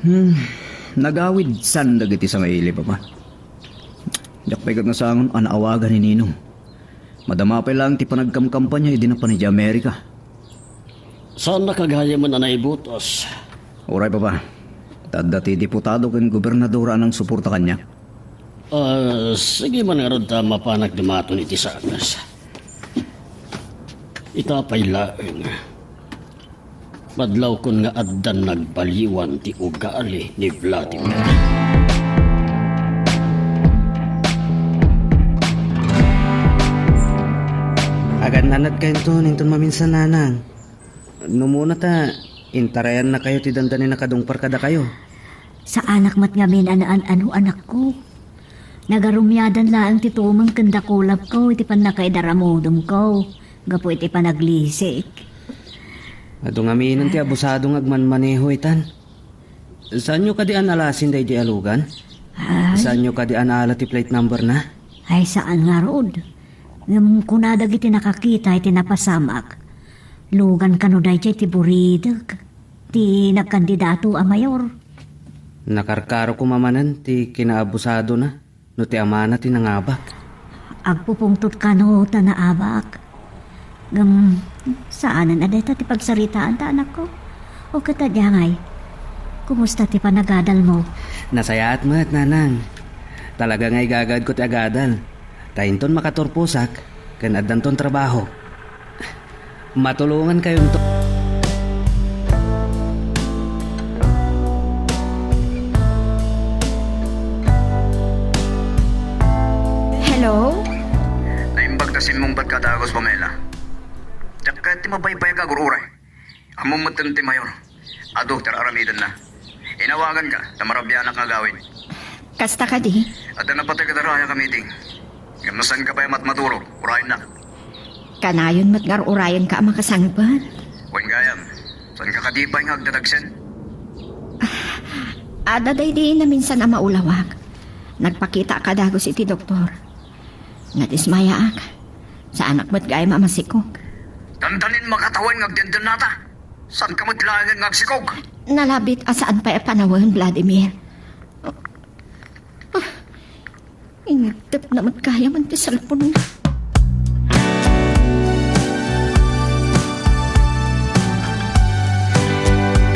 Hmm, nagawidsan dagiti sangaili, Papa. Diak pay ket nasangon a naawagan ni Ninong. Madama pay laeng ti panagkamkampanya idi napan idiay Amerika. Saannak gayam a naibutos. Uray, Papa. Ta adda ti diputado ken gobernadora a nangsuporta kaniak. Ah, sige man ngarud ta mapanak dumaton iti sakas. Ita pay laeng. Madlawkon nga addan nagbaliwan ti ugali ni Vladimir. Agannanadkayonton inton maminsan, nanang. No umuna ta, intarayannakayo ti dandani a nakadungpar kadakayo. Saanak met ngamin a naan-ano, anakko. Nagarumiadan laeng ti tumeng ken dakulapko iti pannakaidaramudomko gapu iti panaglisik. Adu ngaminen ti abusado nga agmanmaneho itan. Saanyo kadi a naalasin daydi a lugan? Ay. Saanyo kadi a naala ti plate number na? Ay, saan ngarud. Ngem kuna dagiti nakakita iti napasamak, lugan kano daydiay ti buridek ti nagkandidato a mayor. Nakarkaro koma manen ti kinaabusadona no ti amana ti nangabak. Agpupungtot kano ta naabak. Ngem, saanen a dayta ti pagsaritaan ta, anakko? O ket adiay, kumusta ti panagadalmo? Nasayaat met, nanang. Talaga nga igagaedko ti agadal. Ta inton makaturposak, ken addanton trabaho. Matulongankayonto. Hello? Naimbag ta simmungbat ka a dagus, Pamela. Diak kayat ti mabaybayag nga agur-uray. Ammom metten ti mayor. Adu ti ar-aramidenna. Inawaganka ta marabianak nga agawid. Kasta kadi? Adda napateg a darayag a meeting. Ngem no saanka pay a matmaturog, urayennak. Kanayon met nga ar-urayenka a makasangpet. Wen gayam, saanka kadi pay nga agdadagsen? Adda daydi naminsan a maulawak. Nagpakitaak a dagus iti doktor. Nadismayaak. Saanak met gayam a masikog. Dandanin makatawen nga agdendennata. Saanka met laengen nga agsikog? Nalabit a saan pay a panawen, Vladimir. Ah, ingdep na met gayam ti cellphone na.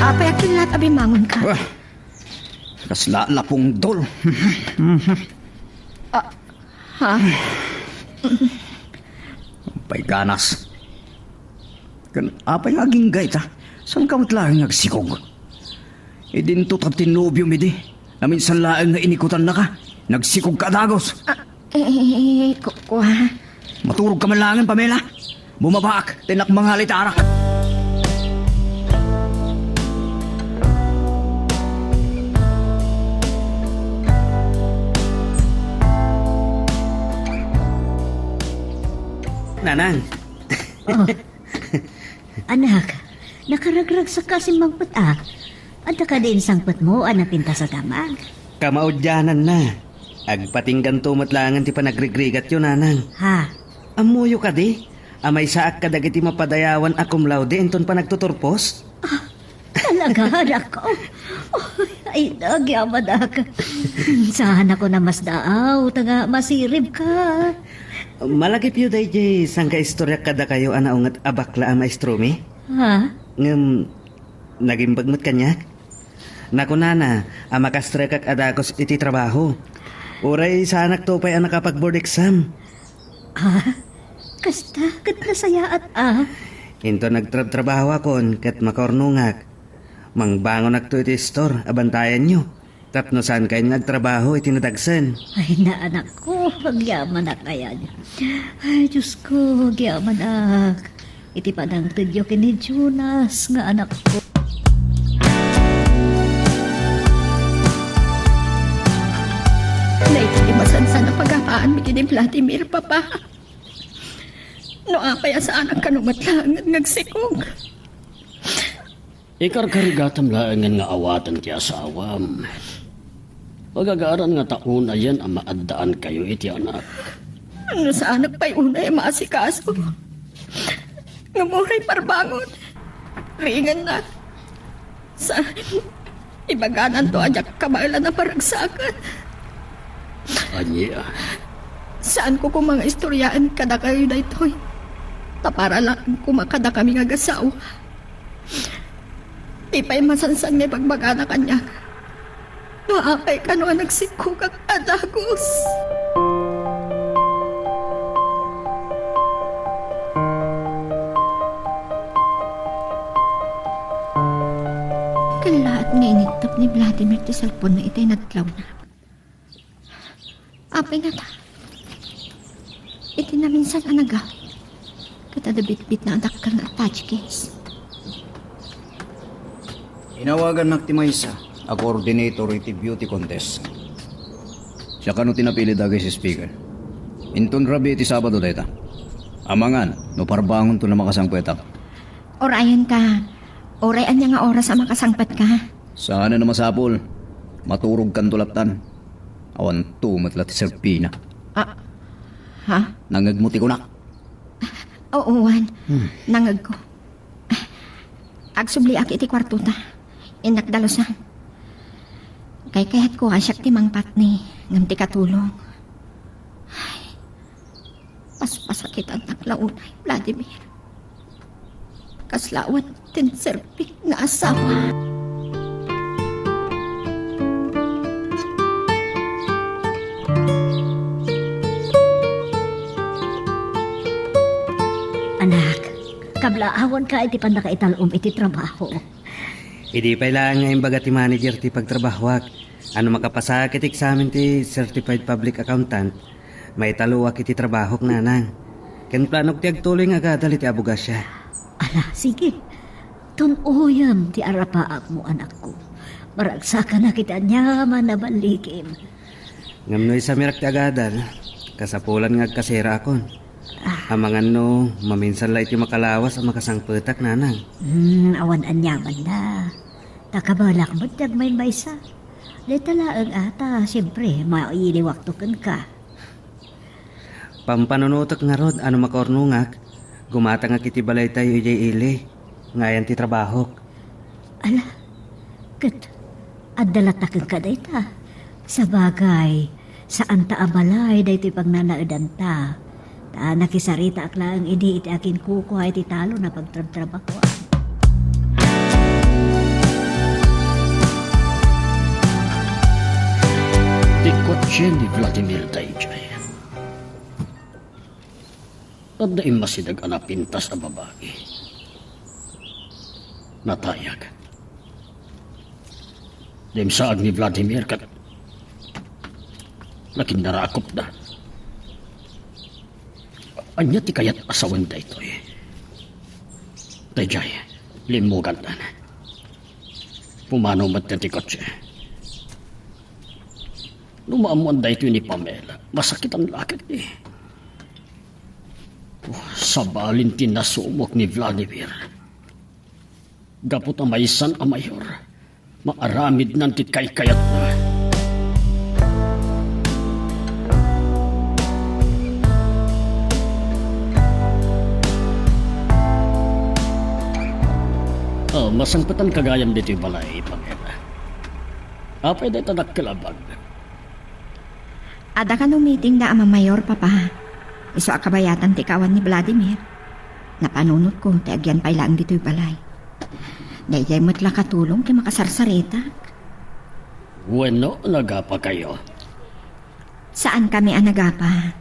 Apay a killat a bimangonka? Ah, kasla la pungdol. Ah, ha? Pay ganas. Ken apay nga agingga ita? Saanka met laeng nga agsikog? Idinto ta ti nobiom idi, naminsan laeng nga inikutannaka, nagsikogka a dagus. Ah, eh, ku-, kua? Maturogka man laengen, Pamela. Bumabaak, ta innak mangalay ti arak. Nanang. Oh. Anak, nakaragragsak ka simmangpet a. Adda kadi insangpetmo a napintas a damag? Kamaudiananna. Agpatingganto met laengen ti panagrigrigatyo, Nanang. Ha? Ammoyo kadi a maysaak kadagiti mapadayawan a cum laude inton panagtuturpos? Ah, talaga, anak ko? Ay, nagyamanak. Saan ako namasdaaw, ta nga masirib ka. Malagipyo daydiay sangkaistoriak kadakayo a naunget a bakla a maestromi? Ha? Ngem, nagimbag met kaniak. Nakunana a makastrekak a dagus iti trabaho. Uray saanakto pay a nakapag-board exam. Ah, kasta ket nasayaat a. Inton nagtrabtrabahoakon ket makaurnongak, mangbangonakto iti istor a bantayanyo tapno saankayon nga agtrabaho iti nadagsen. Ay, naanakko, agyamanak ayan. Ay, Diosko, agyamanak. Iti panangtedyo ken ni Jonas nga anakko. Daytoy ti masansan a pagaraanmi ken ni Vladimir, Papa. No apay a saanak kano met laengen nga agsikog? Ikarkarigatam laengen nga awaten ti asawam. Pagagaran nga ta unayen a maaddaankayo iti anak. No saanak pay unay a maasikaso. Ngem uray parbangon, ringennak. Sa, ibagananto a diak kabaelan a paragsakan. Ania? Saanko koma nga istoriaen kadakayo daytoy. Ta para laeng koma kadakami nga agasawa. Di pay masansan nga ibagbagana kaniak. No apay kano a nagsikog a dagus. Kallaat nga inittep ni Vladimir ti cellphone-na itay nadlawna. Apay ngata, iti naminsan a nagawid, ket adda bitbitna a dakkel nga attache case. Inawagannak ti maysa a coordinator iti beauty contest. Siak kano ti napili dagiti speaker. Inton rabii iti Sabado dayta. Amangan no parbangonto a makasangpetak. Urayenka. Uray ania nga oras a makasangpetka? Saanen a masapul. Maturogkanto lattan. Awanto met la ti serbina. Ah, ha? Nangngegmo ti kunak? Oo, wen. Hmm. Nangngegko. Agsubliak iti kuartota. Innak dalusan. Kaykayatko a siak ti mangpatni, ngem ti katulong. Ay, paspasakitannak la unay, Vladimir. Kasla awan ti inserbi nga asawa. Anak, kablaawanka iti pannakaital-om iti trabaho. Idi pay laeng nga imbaga ti manager ti pagtrabahoak, a no makapasaak iti eksamen ti Certified Public Accountant, maitaloak iti trabahok, nanang. Ken planok ti agtuloy nga agadal iti abogasia. Ala, sige. Tun-oyem ti arapaapmo, anakko. Maragsakanak iti aniaman a ballikim. Ngem no isamirak ti agadal, kasapulan nga agkaseraakon. Ah. Amangan no maminsan la iti makalawas a makasangpetak, nanang. Hmm, awan aniamanna. Ta kabalak met ti agmaymaysa. Dayta laeng a ta, siempre, mailiwakto kenka. Pampanunotek ngarud a no makaurnongak, gumatangak iti balaytayo idiay ili, nga ayan ti trabahok. Ala, ket adda latta kenka dayta. Sabagay, saanta a balay daytoy pagnanaedanta. Ta nakisaritaak laeng idi iti akinkukua iti talon a pagtrabtrabahoan. Ti kotse ni Vladimir daydiay. Adda immasideg a napintas a babai. Natayag. Dimsaag ni Vladimir ket nakinnarakopda. Ania ti kayat a sawen daytoy? Daydiay, limmugandan. Pumanaw met ti kotse. No maammoan daytoy ni Pamela, masakitan la ketdi. Sabalin ti nasumok ni Vladimir. Gapu ta maysan a mayor, maaramidnan ti kaykayatna. Ah, masangpetan ka gayam ditoy balay, Pamela. Apay dayta dakkel a bag? Adda kano meeting da Ama Mayor, Papa. Isu a kabayatan ti kaawan ni Vladimir. Napanunotko ti agyan pay laeng ditoy balay. Daydiay met la katulong ti makasarsaritak. Wenno, nagapakayo? Saankami a nagapa.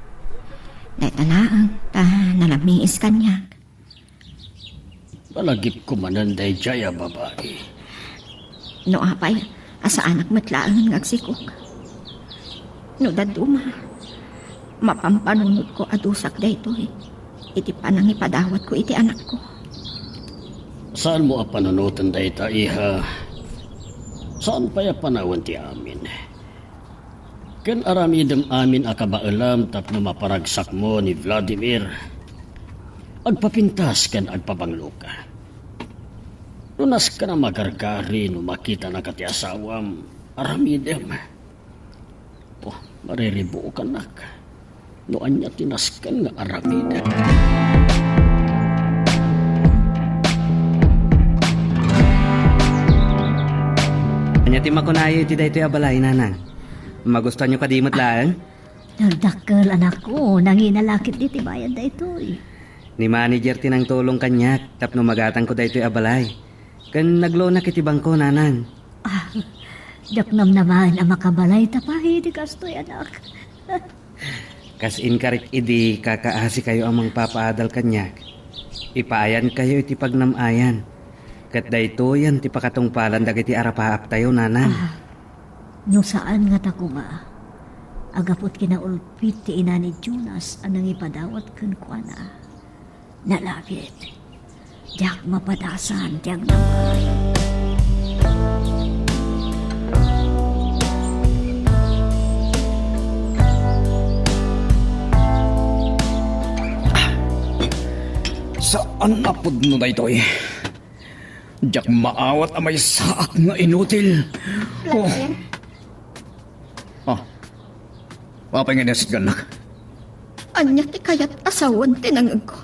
Dayta laeng ta nalamiis kaniak. Malagipko manen daydiay a babai. No apay a saanak met laengen nga agsikog. No dadduma, mapampanunotko a dusak daytoy iti panangipadawatko iti anakko. Saanmo a panunoten dayta, iha. Saan pay a panawen ti amin. Ken aramidem amin a kabaelam tapno maparagsakmo ni Vladimir. Agpapintas ken agpabangloka. No nasken a magargari no makitanaka ti asawam, aramidem. Oh, mariribuokannak no ania ti nasken nga aramidem. Ania ti makunayo iti daytoy a balay, nanang? Magustuanyo kadi met laeng? Nagdakkel, anakko, nangina la ketdi ti bayad daytoy. Ni manager ti nangtulong kaniak tapno magatangko daytoy a balay. Ken nagloanak iti bangko, nanang. Ah, diak namnamaen a makabalayta pay iti kastoy, anak. Kas inkarik idi kakaasikayo a mangpapaadal kaniak, ipaayankayo iti pagnam-ayan. Ket daytoyen ti pakatungpalan dagiti arapaaptayo, nanang. Ah, no saan ngata koma a gapu ti kinaulpit ti ina ni Jonas a nangipadawat kenkuana, nalabit, diak mapadasan ti agnam-ay. Saan a pudno daytoy. Diak maawat a maysaak nga inutil. Oh. Vladimir? Ah. Apay nga inasitgannak? Ania ti kayat a sawen ti nangngegko?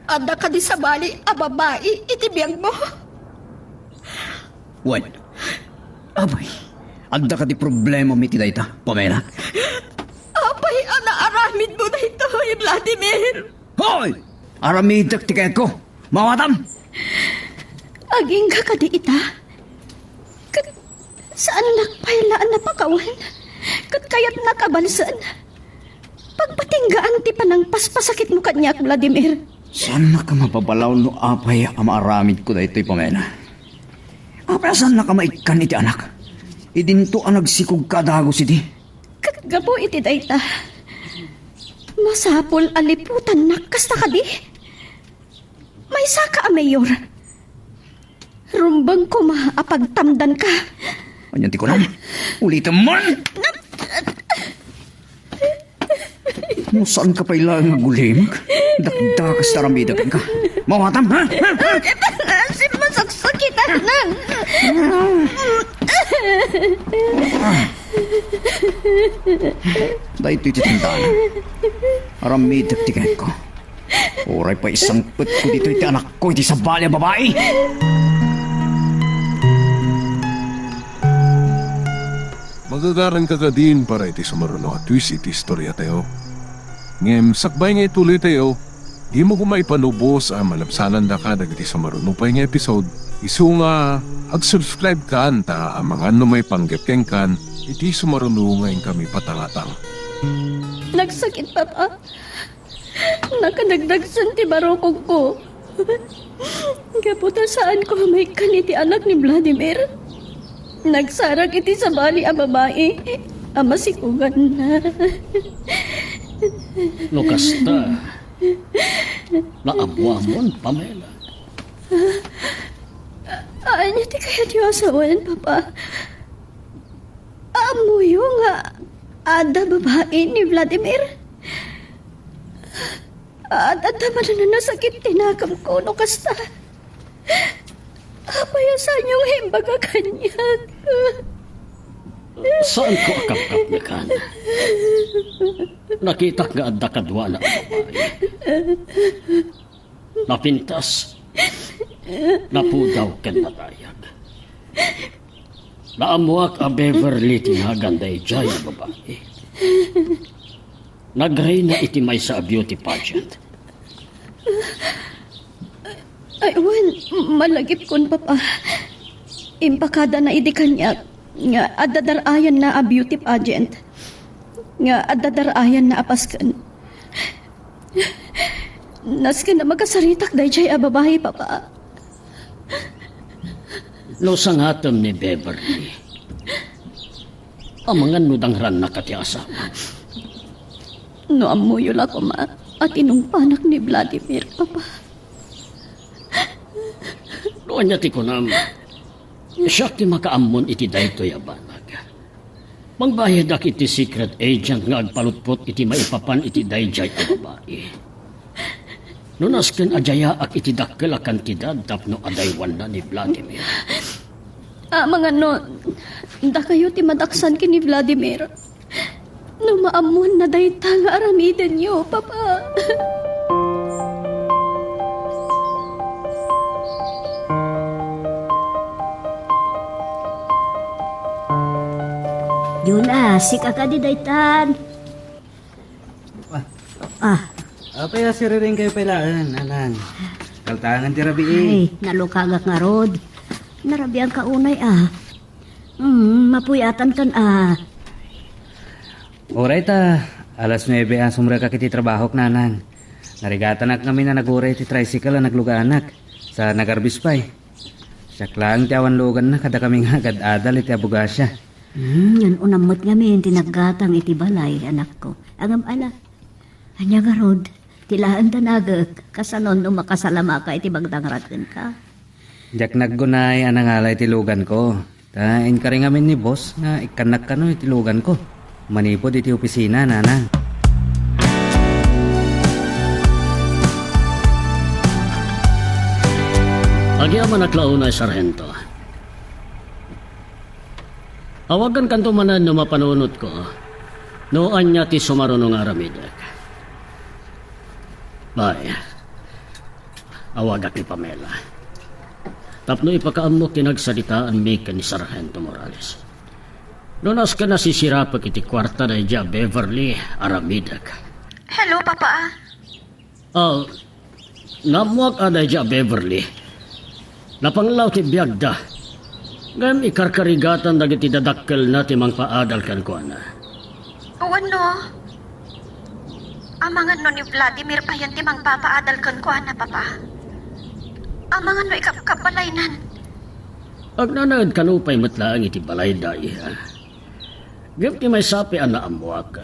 Adda kadi sabali a babai iti biagmo? Wen. Apay, adda kadi problemam iti dayta, Pamela? Apay a naaramidmo daytoy, Vladimir? Hoy! Aramidek ti kayatko. Maawatam! Agingga kadi ita? Ket saannak pay la a napakawan? Ket kayatnak a balsen? Pagpatinggaan ti panangpaspasakitmo kaniak, Vladimir. Saannak a mababalaw no apay a maaramidko daytoy, Pamela. Apay a saannak a maikkan iti anak? Idinto a nagsikogka a dagus idi. Ket gapu iti dayta, masapul a liputannak kasta kadi? Maysaka a mayor. Rumbeng koma a pagtamdanka. Anian ti kunam? Ulitem man! No saanka pay laeng nga agulimek, dakdakas ti aramidekenka. Maawatam, ha? Ha? Ha? Ket masaksakitan na. Daytoy ti tandaan. Aramidek ti kayatko. Uray pay isangpetko ditoy ti anakko iti sabali a babai. Magagaranka kadin para iti sumaruno a twist iti istoriatayo. Ngem sakbay nga ituloytayo, dimo koma ipanubos a malabsanandaka dagiti sumaruno pay nga episode. Isu nga, ag-subscribe kan ta amangan no maipanggep kenkan iti sumaruno nga inkami patangatang. Nagsakit, Papa. Nakadagdagsen ti barukongko. Gapu ta saanko a maikkan iti anak ni Vladimir, nagsarak iti sabali a babai a masikuganna. No kasta, naammoamon, Pamela. Ania ti kayatyo a sawen, Papa? Ammoyo nga adda babai ni Vladimir? Ad-adda manen a nasakit ti nakem ko no kasta. Apay a saanyo nga imbaga kaniak? Saanko a kapkapnekan. Nakitak nga adda kaduana a babai. Napintas, napudaw ken nadayag. Naammoak a Beverly ti nagan daydiay a babai. Nagrayna iti maysa a beauty pageant. Ay, wen, malagipkon, Papa. Impakadana idi kaniak nga adda dar-ayanna a beauty pageant. Nga adda dar-ayanna a pasken. Nasken a makasaritak daydiay a babai, Papa. No sangatem ni Beverly, amangan no dangrannaka ti asawa. No ammoyo la koma a tinungpanak ni Vladimir, Papa. No ania ti kunam, siak ti makaammon iti daytoy a banag. Mangbayadak iti secret agent nga agpalutpot iti maipapan iti daydiay a babai. No nasken a diayak iti dakkel a kantidad tapno adaywanna ni Vladimir. Amangan no, dakayo ti madaksan ken ni Vladimir. No maammoanna dayta nga aramidenyo, Papa. Jun, ah, sika kadi daytan. Ah. Ah. Apay a siriring kayo pay laeng, Nanang? Kaltangan ti rabii. Ay, nalukagak ngarud. Narabian ka unay, ah. Mm, mapuy-atan kan, ah. Uray ta, alas nuebe a sumrekak iti trabahok, Nanang. Narigatanak ngamin a naguray ti tricycle a nagluganak. Sa nagarbis pay. Siak laeng ti awan luganna kadakami nga agad-adal iti abogasia. Hmm, yan unam met ngamin ti naggatang iti balay, anakko. Ngem ala, ania ngarud, ti laeng danagek, kasano no makasalamaka iti magdangrat kenka? Diak naggunay a nangala iti luganko. Ta inkari ngamin ni boss nga ikkannak kano iti luganko. Manipud iti opisina, Nanang. Agyamanak la unay, Sarhento. Awagankanto manen no mapanunotko no ania ti sumaruno nga aramidek. Bay, awagak ni Pamela tapno ipakaammok ti nagsaritaanmi ken ni Sarhento Morales. No nasken a sisirapek iti kuarta daydiay a Beverly, aramidek. Hello, Papa. Ah, naammoak a daydiay a Beverly. Napanglaw ti biagda. Ngem ikarkarigatan dagiti dadakkelna ti mangpaadal kenkuana. Wenno, amangan no ni Vladimir payen ti mangpapaadal kenkuana, Papa. Amangan no ikabkabbalaynan. Agnanaed kano pay met laeng iti balayda, iha. Ngem ti maysa pay a naammoak,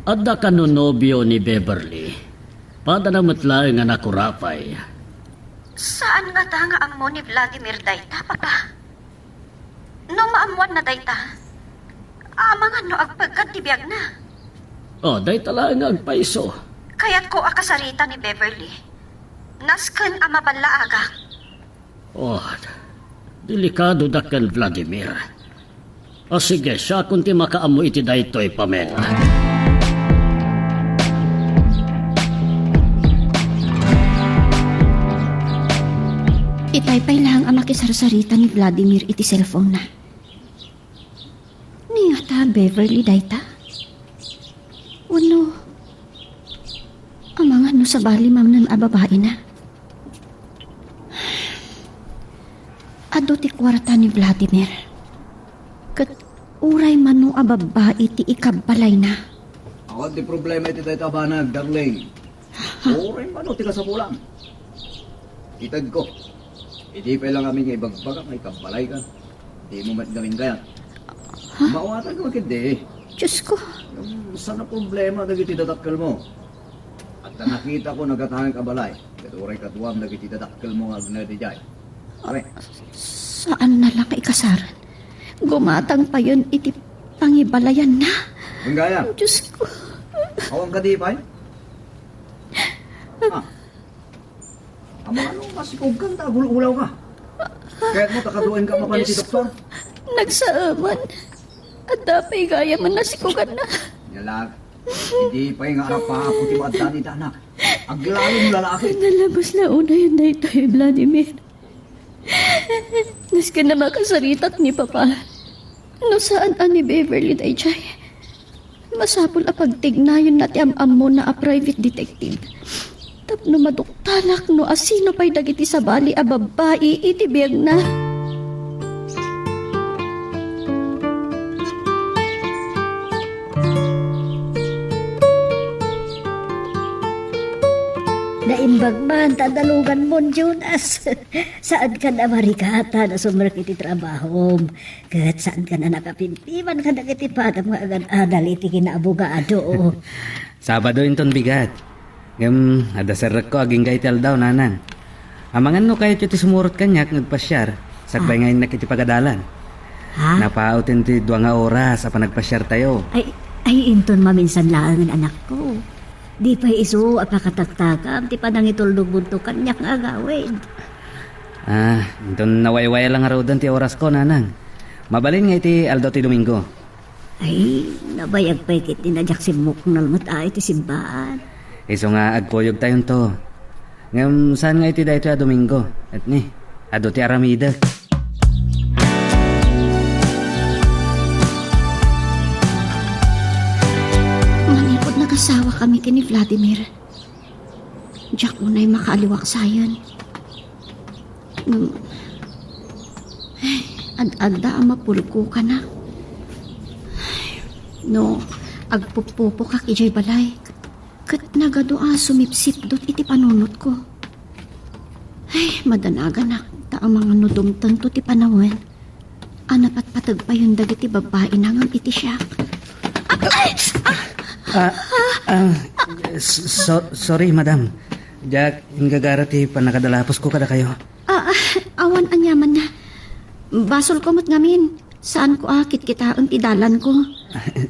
adda kano nobio ni Beverly. Padana met laeng a nakurapay. Saan ngata nga ammo ni Vladimir dayta, Papa? No maammoanna dayta, amangan no agpeggad ti biagna. Oh, dayta laeng nga agpayso. Kayatko a kasarita ni Beverly. Nasken a maballaagak. Oh, delikado da ken Vladimir. O sige, siakon ti makaammo iti daytoy, Pamela. Itay pay laeng a makisarsarita ni Vladimir iti cellphone-na. Ni ata Beverly dayta? Wenno, amangan no sabali manen a babaina? Adu ti kuarta ni Vladimir. Ket uray mano a babbai ti ikabbalayna. Awan ti problema iti dayta a banag, darling. Uray mano ti kasapulam. Itedko. Idi pay lang amin nga ibagbagak nga ikabbalayka. Dimo met ngamin kayat. Ha? Maawatan ka ketdi. Diyos ko. Saan a problema dagiti dadakkelmo? Adda nakitako nagatangek a balay. Ket uray kaduam dagiti dadakkelmo nga agna idiay. Are. Saanna la nga ikasaran. Gumatang payen iti pangibalayanna. Manggayam. Diyos ko. Awan kadi pay? Ah. Amangan no masikogkan ta agul-ulaw ka. Kayatmo ta kaduaenka mapan iti doktor? Nagsaaman. Adda pay gayam a nasikoganna. Yalag, idi pay nga arapaap ti maaddan iti anak. Aglalom lalaki. Nalabas la unayen daytoy, Vladimir. Nasken a makasaritak ni Papa. No saan a ni Beverly daydiay, masapul a pagtignayonna ti am-ammona a private detective. Tapno maduktalak no asino pay dagiti sabali a babbai iti biagna. Naimbag man ta daluganmon, Jonas. Saankan a marikatan a sumrek iti trabahom, ket saankan a napapimpiman kadagiti padam nga agan-adal iti kinaabogado. Sabado inton bigat. Ngem adda serrekko agingga iti aldaw, nanang. Amangan no kayatyo ti sumurot kaniak nga agpasiar, sakbay Ah. nga innak iti pagadalan. Ha? Napauten ti dua nga oras a panagpasiartayo. Ay, ay, inton maminsan laengen, anakko. Di pay isu a pakataktakam ti panangituldogmonto kaniak nga agawid. Ah, inton nawaywaya la ngaruden ti orasko, nanang. Mabalin nga iti aldaw ti Domingo. Ay, nabayag pay ket ni a diak simmuknol met a iti simbaan. Isu nga agkuyogtayonto. Ngem saan nga iti daytoy a Domingo, ket ni, adu ti aramidek. Manipud nagasawa kami ken ni Vladimir, diak unay makaaliwaksayen. Ngem, ay, ad-adda a mapulkokanak. No agpuppupokak idiay balay, ket nagadu a sumipsipdut iti panunotko. Ay, madanaganak, ta amangan no dumtengto ti panawen a napatpateg payen dagiti babbaina ngem iti siak. Ah, ah, ah, s-, so-, sorry, madam. Diak inggagara ti pannakadalapusko kadakayo. Ah, ah, awan aniamanna. Basolko met ngamin. Saanko a kitkitaen ti dalanko.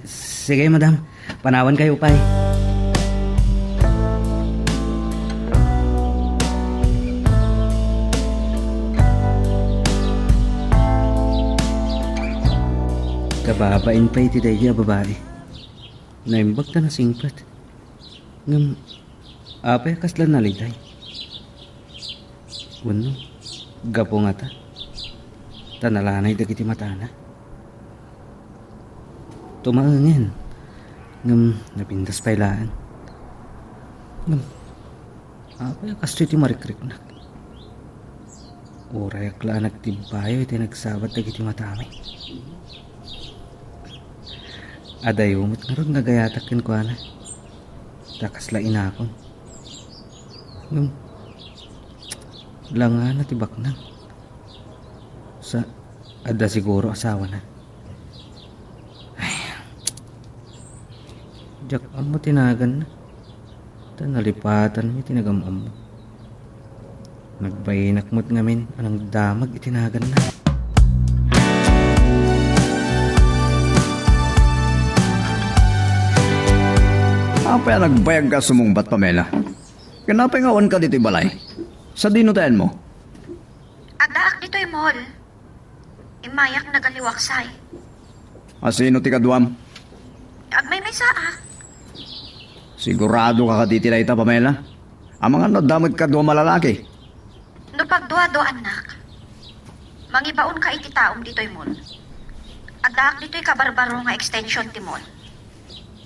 Sige, madam. Panawankayo pay. Kababain pay ti daydi a babai. Naimbag ta nasingpet. Ngem, apay a kasla naliday? Wenno, gapu ngata ta nalanay dagiti matana? Tumaengen, ngem napintas pay laeng. Ngem, apay a kastoy ti marikriknak? Uray ak la a nagtibbayo iti nagsabat dagiti matami. Adayo met ngarud nga agayatak kenkuana. Ta kasla inakon. Ngem, langana ti baknang. Sa, adda siguro asawana. Ay, diak ammo ti naganna. Ta nalipatanmi ti nagam-ammo. Nagbainak met ngamin a nangdamag iti naganna. Apay a nagbayagka a sumungbat, Pamela? Ken apay nga awanka ditoy balay? Sadino ti ayanmo? Addaak ditoy mall. Immayak nagaliwaksay. Asino ti kaduam? Agmaymaysaak. Siguradoka kadi ti dayta, Pamela? Amangan no adda met kaduam a lalaki? No pagduaduaannak, mangibaonka iti taom ditoy mall. Addaak ditoy kabarbaro nga extension ti mall.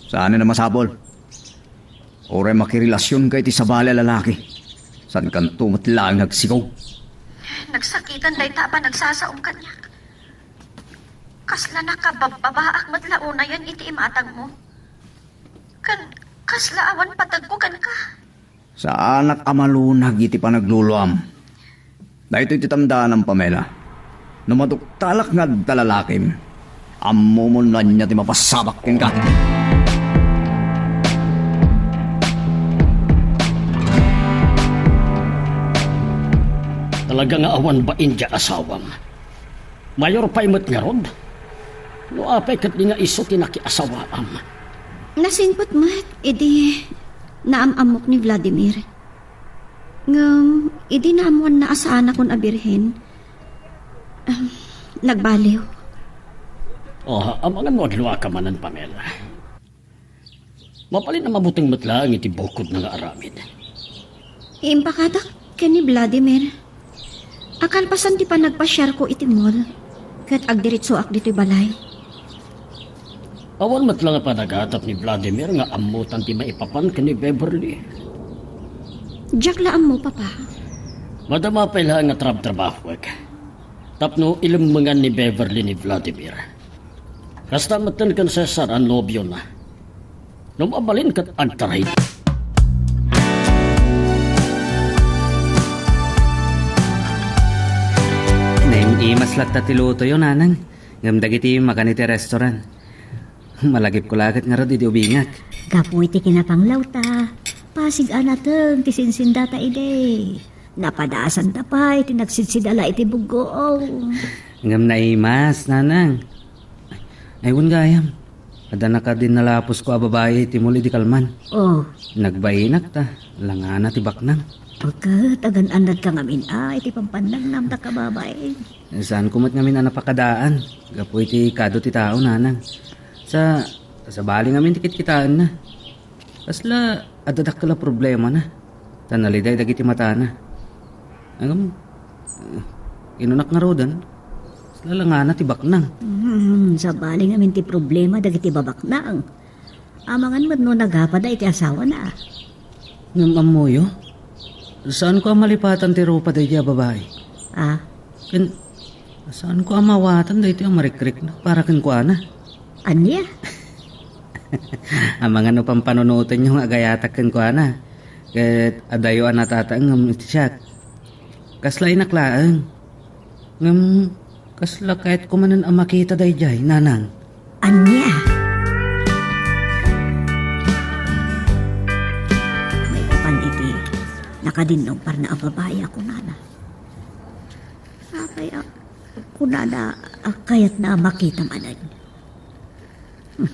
Saanen a masapul. Uray makirelasionka iti sabali a lalaki, saankanto met laeng nga agsikog. Nagsakitan dayta a panagsasaom kaniak. Kasla nakababbabaak met la unayen iti imatangmo. Ken kasla awan pategko kenka. Saanak a malunag iti panagluluam. Daytoy ti tandaanam, Pamela. No maduktalak nga adda lalakim, ammomon no ania ti mapasabak kenka. Talaga nga awan bain diay asawam. Mayor pay met ngarud? No apay ket di nga isu ti nakiasawaam? Nasingpet met idi naam-ammok ni Vladimir. Ngem, idi naammoanna a saanakon a birhen, ah, nagbaliw. Oh, amangan no agluaka manen, Pamela. Mabalin a mabuteng met laeng iti bukodna nga aramid. Impakatak ken ni Vladimir. A kalpasan ti panagpasiarko iti mall, ket agdiretsoak ditoy balay. Awan met la nga panagatap ni Vladimir nga ammotan ti maipapan ken ni Beverly. Diak la ammo, Papa. Madama pay laeng nga trabtrabahoek tapno ilemmengan ni Beverly ni Vladimir. Kasta metten ken Cesar a nobiona. No mabalin ket agtaray. Naimas latta ti lutoyo, Nanang. Ngem dagiti makan iti restaurant, malagipko la ket ngarud idi ubingak. Gapu iti kinapanglawta, pasig a nateng ti sinsindata idi. Napadasanta pay ti nagsidsida la iti buggoaw. Ngem naimas, Nanang. Ay, wen gayam. Adda nakadin nalapusko a babai iti mall idi kalman. Oh. Nagbainak ta, langana ti baknang. Ket agan-annadka ngamin a iti pampannagnamta a babai. Saanko met ngamin a napakadaan gapu iti kado ti tao, Nanang. Sa, sabali ngamin ti kitkitaenna. Kasla adda dakkel a problemana, ta naliday dagiti matana. Ngem, eh, inunak ngaruden, kasla langana ti baknang. Hmm, sabali ngamin ti problema dagiti babaknang. Amangan met no nagapada iti asawana. Ngem ammoyo, saanko a malipatan ti rupa daydiay a babai. Ah? Ken, saanko a mawatan daytoy a marikrikna para kenkuana. Ania? Amangan no pampanunotenyo nga agayatak kenkuana, ket adayo a natataengem iti siak. Kasla inak laeng. Ngem kasla kayatko manen a makita daydiay, Nanang. Ania? Maipapan iti nakadinnumpar na a babai a kunana. Apay a kunana a kayatna a makita manen. Hmm.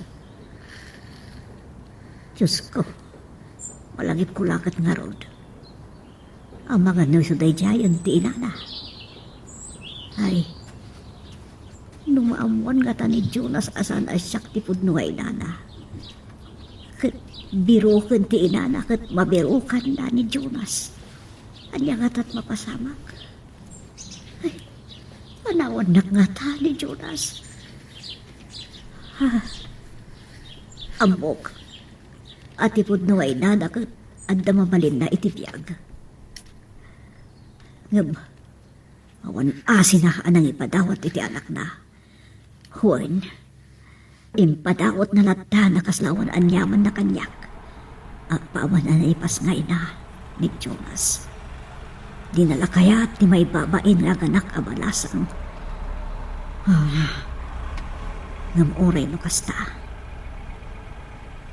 Diosko, malagipko la ket ngarud. Amangan no isu daydiayen ti inana. Ay, no maammuan ngata ni Jonas a saan a siak ti pudno nga inana. Ket biroken ti inana ket mabirokanna ni Jonas. Ania ngata't mapasamak? Ay, panawannak ngata ni Jonas. Ah, ammok a ti pudno nga inana ket adda mabalinna iti biag. Ngem awan asina a nangipadawat iti anakna. Wen, impadawatna latta a kasla awan aniamanna kaniak. Apaman a naipasngayna ni Jonas. Dina la kayat ti maibabain nga aganak a balasang. Ah, ngem uray no kasta,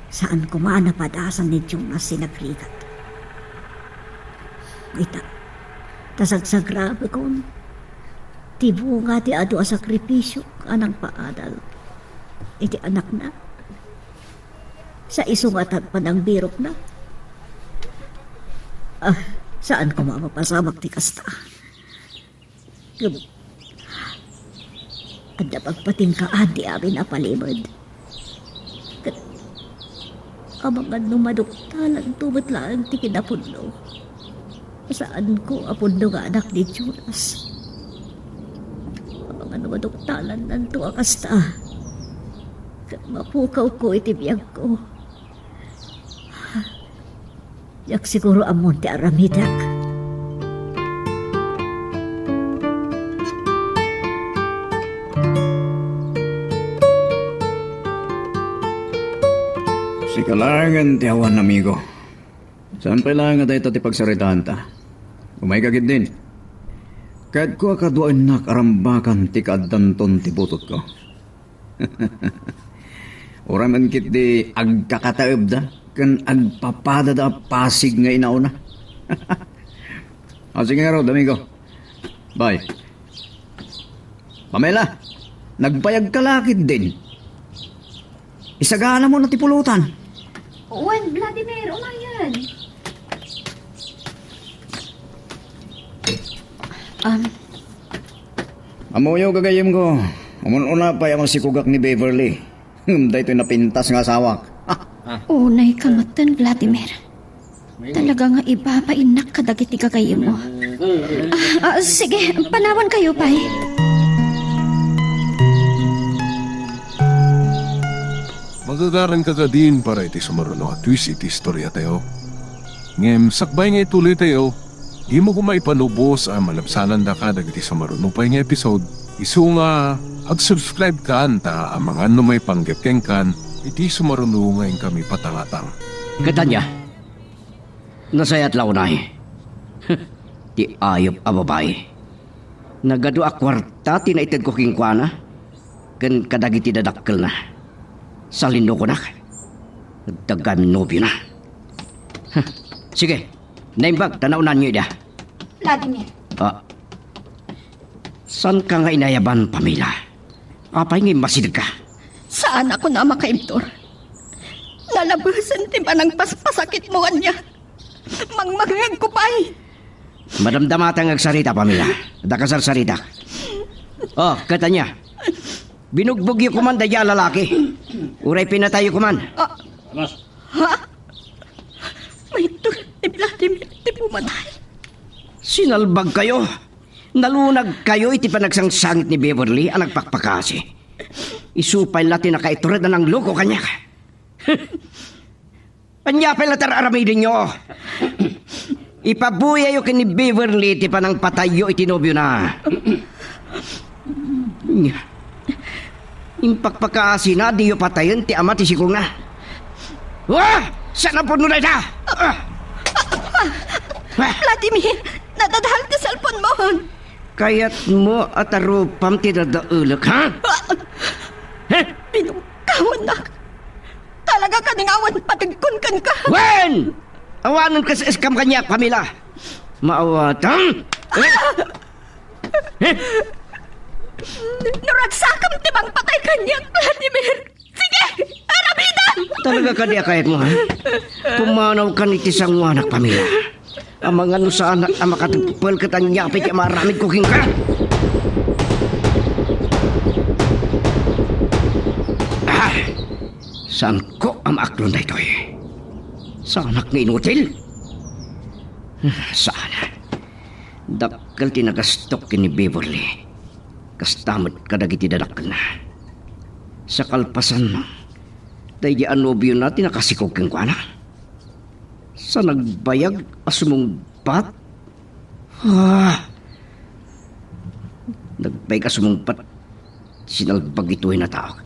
saan koma a napadasan ni Jonas ti nagrigat. Ita, ta sagsagrabekon ti bunga ti adu a sakripisio a nangpaadal iti anakna. Sa isu ngata panangbirokna. Ah, saan koma a mapasamak ti kasta. Ngem, adda pagpatingkaan ti amin a palimed. Ket amangan no maduktalanto met laeng ti kinapudno, saanko a pudno nga anak ni Jonas. Amangan no maduktalannanto a kasta, ket mapukawko iti biagko. Diak siguro ammon ti aramidek. Sika laengen ti awan, amigo. Saan pay laeng a dayta ti pagsaritaanta. Umayka ketdin. Kayatko a kaduaennak a rambakan ti kaaddanton ti butotko. Uray man ketdi agkakataebda ken agpapadada a pasig nga inauna. O, sige ngarud, amigo. Bye. Pamela, nagbayagka la ketdin. Isaganamon ti pulutan. Wen, Vladimir, umayen. Um, Ammoyo, gagayyemko, umun-una pay a masikogak ni Beverly. Ngem daytoy napintas nga asawak. Unay ka metten, Vladimir. Talaga nga ibabainnak kadagiti gagayyemmo. Ah, ah, sige, panawankayo pay. Magagaranka kadin para iti sumaruno a twist iti istoriatayo. Ngem sakbay nga ituloytayo, dimo koma ipanubos a malabsanandaka dagiti sumaruno pay nga episode. Isu nga, ag-subscribe kan ta amangan no maipanggep kenkan iti sumaruno nga inkami patangatang. Ket ania? Nasayaat la unay. Ti ayup a babai. Nagadu a kuarta ti naitedko kenkuana ken kadagiti dadakkelna. Salinnukonak. Nagdagam nobiona. Huh. Sige, naimbag ta naunanyo ida. Vladimir. Ah. Saanka nga inayaban, Pamela? Apay nga immasidegka? Saan a kunam a kaibtur. Nalabesen ti panangpaspasakitmo ania. Mangmangngegko pay. Madamdamata nga agsarita, Pamela. Adda kasarsaritak. Oh, ket ania? Binugbogyo koman daydiay a lalaki. Uray pinatayyo koman. Ah. Ha? Mayat ni Vladimir ti pumatay. Sinalbagkayo. Nalunagkayo iti panagsangsangit ni Beverly a nagpakpakaasi. Isu pay la ti nakaitured a nangloko kaniak. Ania pay la ti ar-aramidenyo? Ipabuyayo ken ni Beverly ti panangpatayyo iti nobiona. Impakpakaasina, diyo patayen ti ama ti sikogna. Wa! Saan a pudno dayta? Ah! Vladimir, nadadahal ti cellphone-mo. Kayatmo a tarupam ti dadaelek, ha? Ah! Heh? Binungkawannak. Talaga kadi nga awan pategkon kenka? Wen! Awanen kas-eskam kaniak, Pamela. Maawatam? Eh? Eh? No ragsakem ti mangpatay kaniak, Vladimir. Sige, aramidem! Talaga kadi a kayatmo, ha? Pumanawkan iti sanguanak, Pamela. Amangan no saanak a makatungpal ket ania pay ti maaramidko kenka? Ah! Saanko a maaklon daytoy. Saanak nga inutil. Saan. Dakkel ti nagastok ken ni Beverly. Kasta met kadagiti dadakkelna. Sa kalpasan, daydi a nobiona ti nakasikog kenkuana. Sa nagbayag a sumungbat? Ah! Nagbayag a sumungbat. Sinalbag itoy a tao.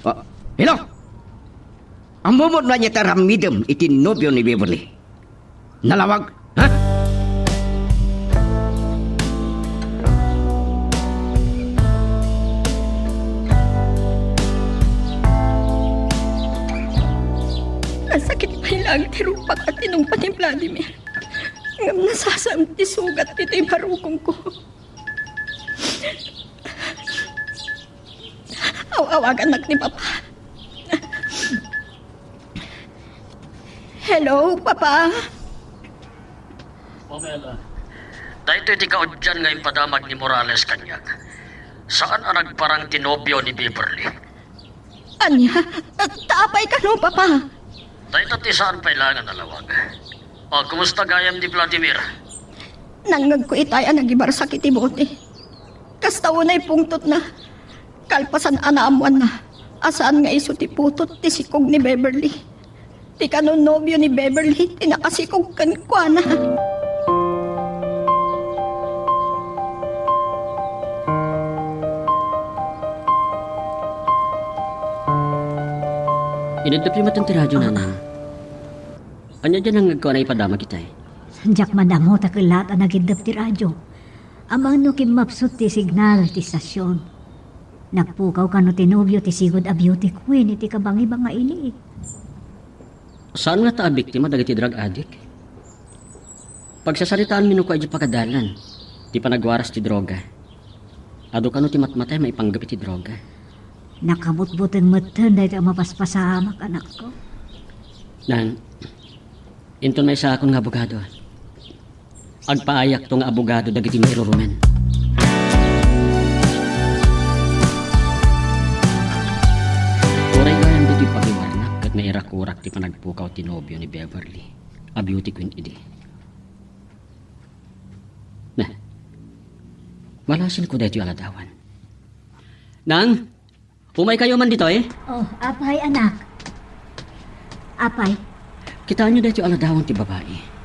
Ah, hello? Ammom no ania ti aramidem iti nobio ni Beverly? Nalawag, ha? Nasakit pay laeng ti rupak a tinungpa ni Vladimir. Ngem nasasam ti sugat ditoy barukongko. Aw-awagannak ni Papa. Hello, Papa? Pamela, daytoy ti kaudian nga impadamag ni Morales kaniak. Saan a nagparang ti nobio ni Beverly. Ania? Ta apay kano, Papa? Dayta ti saan pay la nga nalawag. O, kumusta gayam ni Vladimir? Nangngegko itay a nagibarsak iti bote. Kasta unay pungtotna. Kalpasan a naammoanna a saan nga isu ti putot ti sikog ni Beverly. Ti kano nobio ni Beverly ti nakasikog kenkuana. Ineddepyo met ti radio, Nanang. Ania diay nangngegko a naipadamag itay? Diak madamo ta kellaat a nageddep ti radio. Amangan no kimmapsut ti signal ti istasion. Nagpukaw kano ti nobio ti sigud a beauty queen iti kabangibangaili. Saan ngata a biktima dagiti drug addict? Pagsasaritaanmi no kua idiay pagadalan ti panagwaras ti droga. Adu kano ti matmatay maipanggep iti droga. Nakabutbuteng metten daytoy a mapaspasamak, anakko. Nang, inton maisakon nga abogado. Agpaayakto nga abogado dagiti mairurumen. Uray gayam ditoy pagiwarnak ket nairakurak ti panagpukaw ti nobio ni Beverly a beauty queen idi. Ne. Malasinko daytoy a ladawan. Nang, umaykayo man ditoy? Oh, apay, anak. Apay. Kitaenyo daytoy a ladawan ti babai.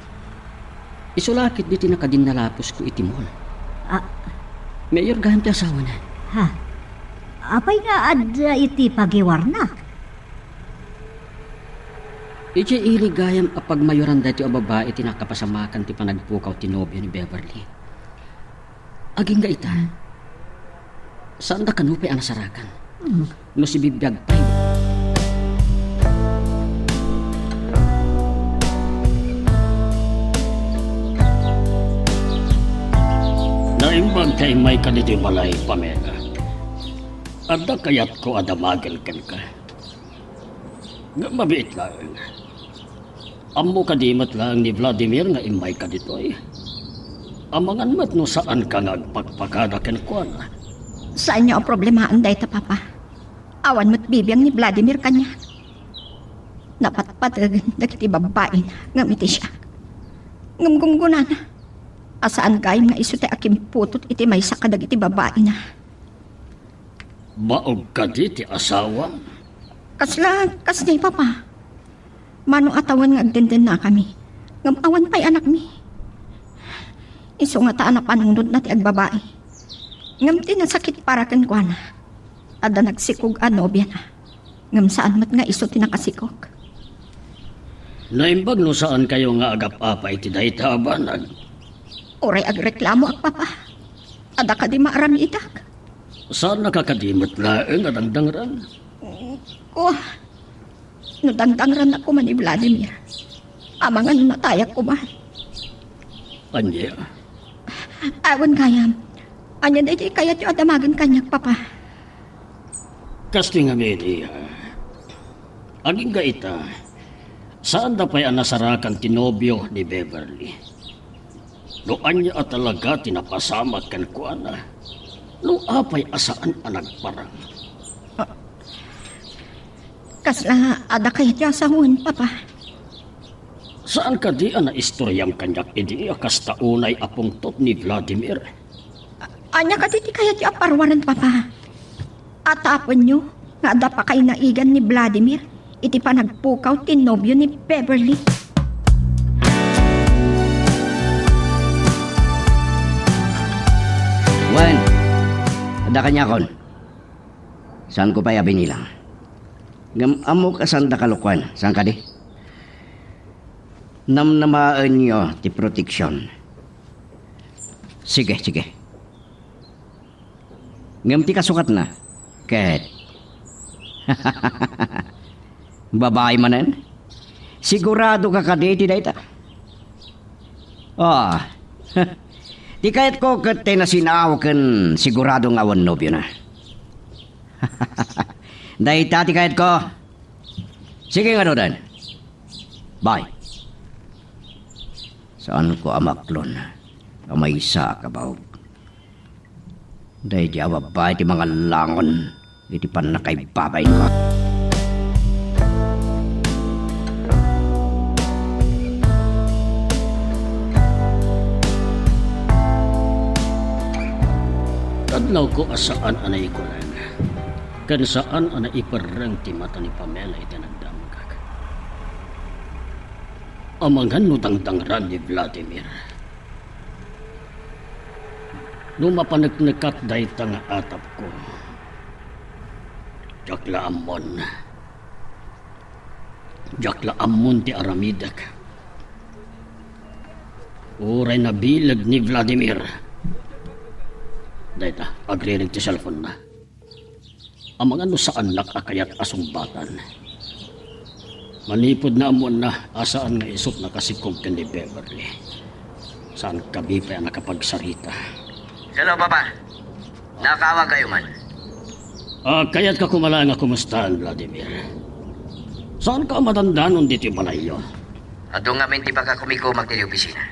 Isu la ketdi ti nakadinnalapusko iti mall. Ah. Mayor gayam ti asawana. Ha? Apay nga adda iti pagiwarnak? Idiay ili gayam a pagmayoran daytoy a babai ti nakapasamakan ti panagpukaw ti nobio ni Beverly. Agingga ita, saanda kano pay a nasarakan. Hmm. No sibibiag pay. Naimbag ta immayka ditoy balay, Pamela. Adda kayatko a damagen kenka. Ngem mabiit laeng. Ammo kadi met laeng ni Vladimir nga immayka ditoy? Amangan met no saanka nga agpakpakada kenkuana. Saanyo a problemaen dayta, Papa. Awan met bibiang ni Vladimir kaniak. Napatpategen dagiti babbaina ngem iti siak. Ngem gunggunana a saan gayam nga isu ti akimputot iti maysa kadagiti babbaina. Baog kadi ti asawam? Kasla, kasdi, Papa. Mano a tawen nga agdendennakami, ngem awan pay anakmi. Isu ngata a napanunotna ti agbabai. Ngem ti nasakit para kenkuana, adda nagsikog a nobiana, ngem saan met nga isu ti nakasikog. Naimbag no saankayo nga agap-apa iti dayta a banag. Uray agreklamoak, Papa. Adda kadi maaramidak? Saannaka kadi met laeng a dangdangran? Kua, no dangdangrannak koma ni Vladimir, amangan no natayak koma. Ania? Awan gayam. Ania daydi kayatyo a damagen kaniak, Papa? Kastoy ngamin, Iya. Agingga ita, saanda pay a nasarakan ti nobio ni Beverly. No ania a talaga ti napasamak kenkuana, no apay a saan a nagparang. Ah, kasla adda kayatyo a sawen, Papa? Saan kadi a naistoriam kaniak idi a kasta unay a pungtot ni Vladimir? A-, ania kadi ti kayatyo a parwaran, Papa? Atapenyo nga adda pakaynaigan ni Vladimir iti panagpukaw ti nobio ni Beverly. Wen, adda kaniakon. Saanko pay a binilang. Ngem ammok a saanda kalokuan, saan kadi? Namnamaenyo ti proteksyon. Sige, sige. Ngem ti kasukatna, ket babai manen? Siguradoka kadi iti dayta? Ah, ti kayatko ket ti nasinaw ken sigurado nga awan nobiona. Dayta ti kayatko. Sige ngaruden. Bye. Saanko a maklon a maysa a kabaog. Daydi a babbai ti mangallangon iti pannakaibabainko. Kadlawko a saan a naikulan, ken saan a naiperreng ti mata ni Pamela iti nagdamagak. Amangan no dangdangran ni Vladimir. No mapaneknekat dayta nga atapko, diak la ammon. Diak la ammon ti aramidek. Uray nabileg ni Vladimir. Dayta, agrireng ti cellphone-na. Amangan no saannak a kayat a sungbatan. Manipud naammoanna a saan nga isut nakasikog ken ni Beverly, saan kami pay a nakapagsarita. Hello, Papa. Nakaawagkayo man. Ah, kayatka koma laeng a kumustaan, Vladimir. Saanka a madandanon ditoy balayyo? Adu ngamin ti pakakumikumak ditoy opisina.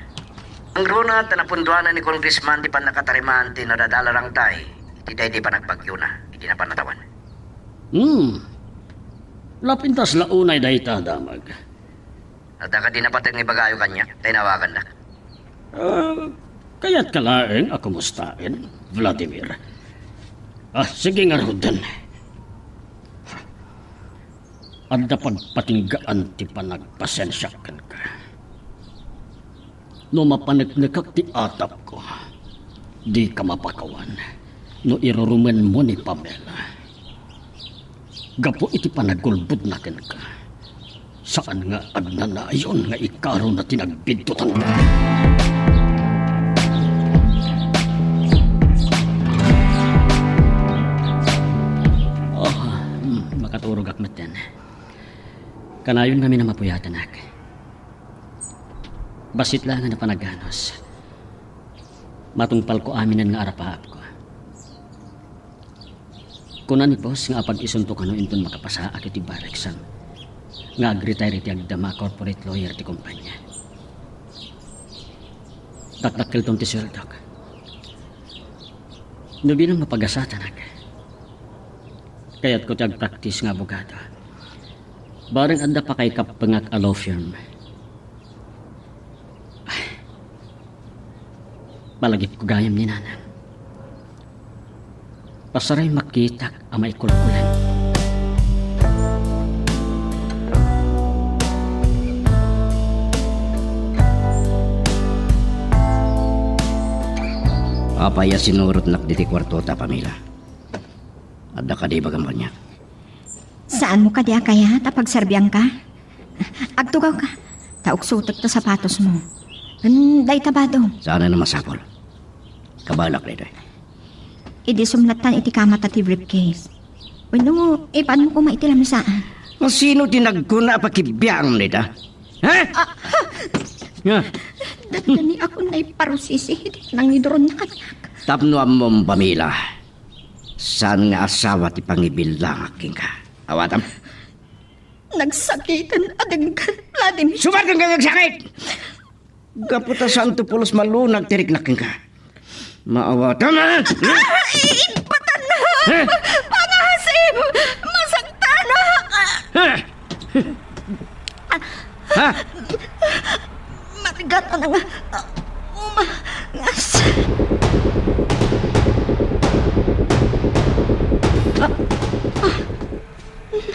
Mangruna ta napunduanan ni Congressman ti pannakatariman ti nadadalarangtay iti daydi panagbagyona iti napan a tawen. Hmm. Lapintas la unay dayta, damag. Adda kadi napateg nga ibagayo kaniak, ta inawagannak? Ah, kayatka laeng a kumustaen, Vladimir? Ah, sige ngaruden. Adda pagpatinggaan ti panagpasensiak kenka. No mapaneknekak ti atapko, dika mapakawan no irurumenmo ni Pamela. Gapu iti panagulbodna kenka, saan nga agnanayon nga ikarona ti nagbiddutanna. Oh, mm, makaturogak metten. Kanayon ngamin a mapuyatanak. Bassit laeng a napanagganos. Matungpalko aminen nga arapaapko. Kuna ni boss nga apag-isunto kano inton makapasaak iti barracks-am nga ag-retire iti agdama a corporate lawyer ti kompania. Dakdakkelton ti sueldok. No bilang mapagasatanak, kayatko ti agpraktis nga abogado. Bareng adda pakaikappengak a law firm. Ay, palagipko gayam ni Nanang. Pasaray makitak a maikulkulan. Apay a sinurotnak diti kuarto ta, Pamela? Adda kadi ibagam kaniak? Saanmo kadi a kayat a pagserbianka? Agtugawka, ta ugsutek ta sapatosmo. Ken dayta badom. Saan a masapul. Kabaelak daytoy. Idi sumlattan iti kamata ti briefcase. Wenno, ipaanmo koma iti lamisaan. Sino ti nagkuna a pakibiangam dayta? Ha? Ah, ha! Nga? Dandani a kun naiparusisi iti nangiduron na kaniak. Tapno ammom, Pamela, saan nga asawa ti pangibilangak kenka. Awatam. Nagsakiten a denggan, Vladimir. Sumaten nga nagsakit! Gapu ta saanto pulos malunag ti riknak kenka. Maawatam, ha? Ah, iimbatan na! Ha? Pangasim! Masaktanak! Ha? Ha? Marigat a nang-, umangas. Ah, ah,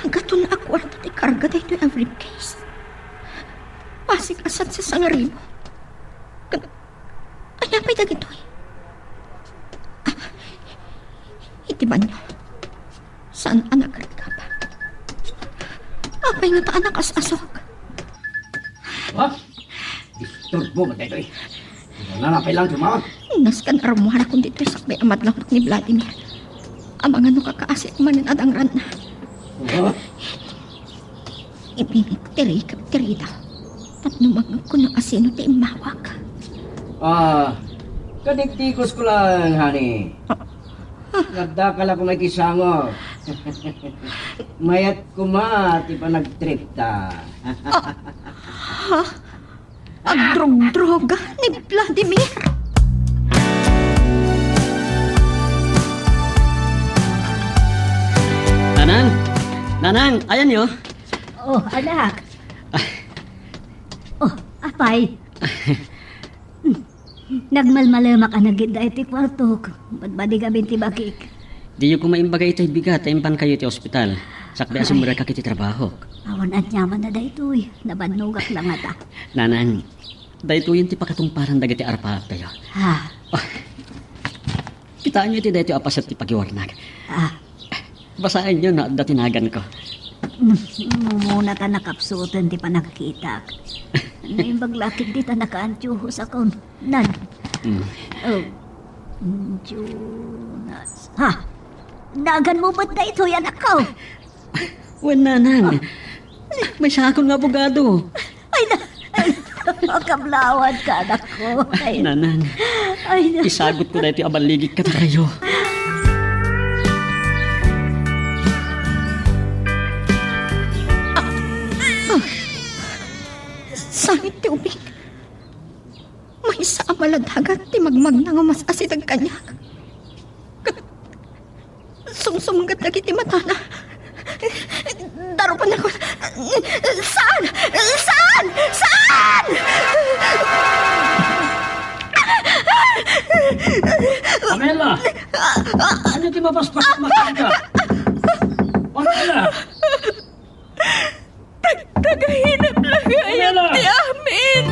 nagaton a kuarta ti karga daytoy a briefcase. Pasig a sangribu. Ket ania pay dagitoy? Ah, iti banio. Saan a nagrikap? Apay ngata a nakas-asok? Ha? Disturbo man daytoy. Nanapay lang dumaon. Nasken armuarakon ditoy sakbay a madlawak ni Vladimir. Amangan no kakaasiak manen a dangranna. Oh. Ibingek ti rikep ti ridaw tapno mangngegko no asino ti immawag. Ah, kadigdigusko lang, honey. Ah. Nagdakal ako may kisango. Mayat koma ti panagtrip ta. Ah, ha? Agdrugdruga ni Vladimir. Nanang! Nanang! Ayanyo! Oh, anak. Oh, apay. Nagmalmalemak a nagidda iti kuartok. Badbadigam ti bakik. Diyo koma imbaga iti bigat ta impankayo iti ospital. Sakbay a sumurekak iti trabahok. Awan aniaman a daytoy. Nabannogak la ngata. Nanang, daytoyen ti pakatungparan dagiti arpaaptayo. Ha? Ah, kitaenyo iti daytoy a paset ti pagiwarnag. Ah. Basaenyo no adda ti naganko. Mumuna ta nakapsuten ti panagkitak. Naimbag la ketdi ta nakaantiosakon. Nan. Mm. Oh. Jonas. Ha? Naganmo met daytoy, anakko? Wen, nanang. May sakon nga abogado. Ay, na, ay, kablawat ka, anakko. Ay. Nanang. Ay, na. Isagutko daytoy a balligik kadakayo. Ah, ah. Sangit ti ubing. May Maysa a maladagan ti magmagna nga mas-asideg kaniak. Ket sumsumnget dagiti matana. Darupan ako. Saan? Saan? Saan? Pamela! Ania ti mapaspas a makita? Pamela! Tagtagainep la gayam ti amin.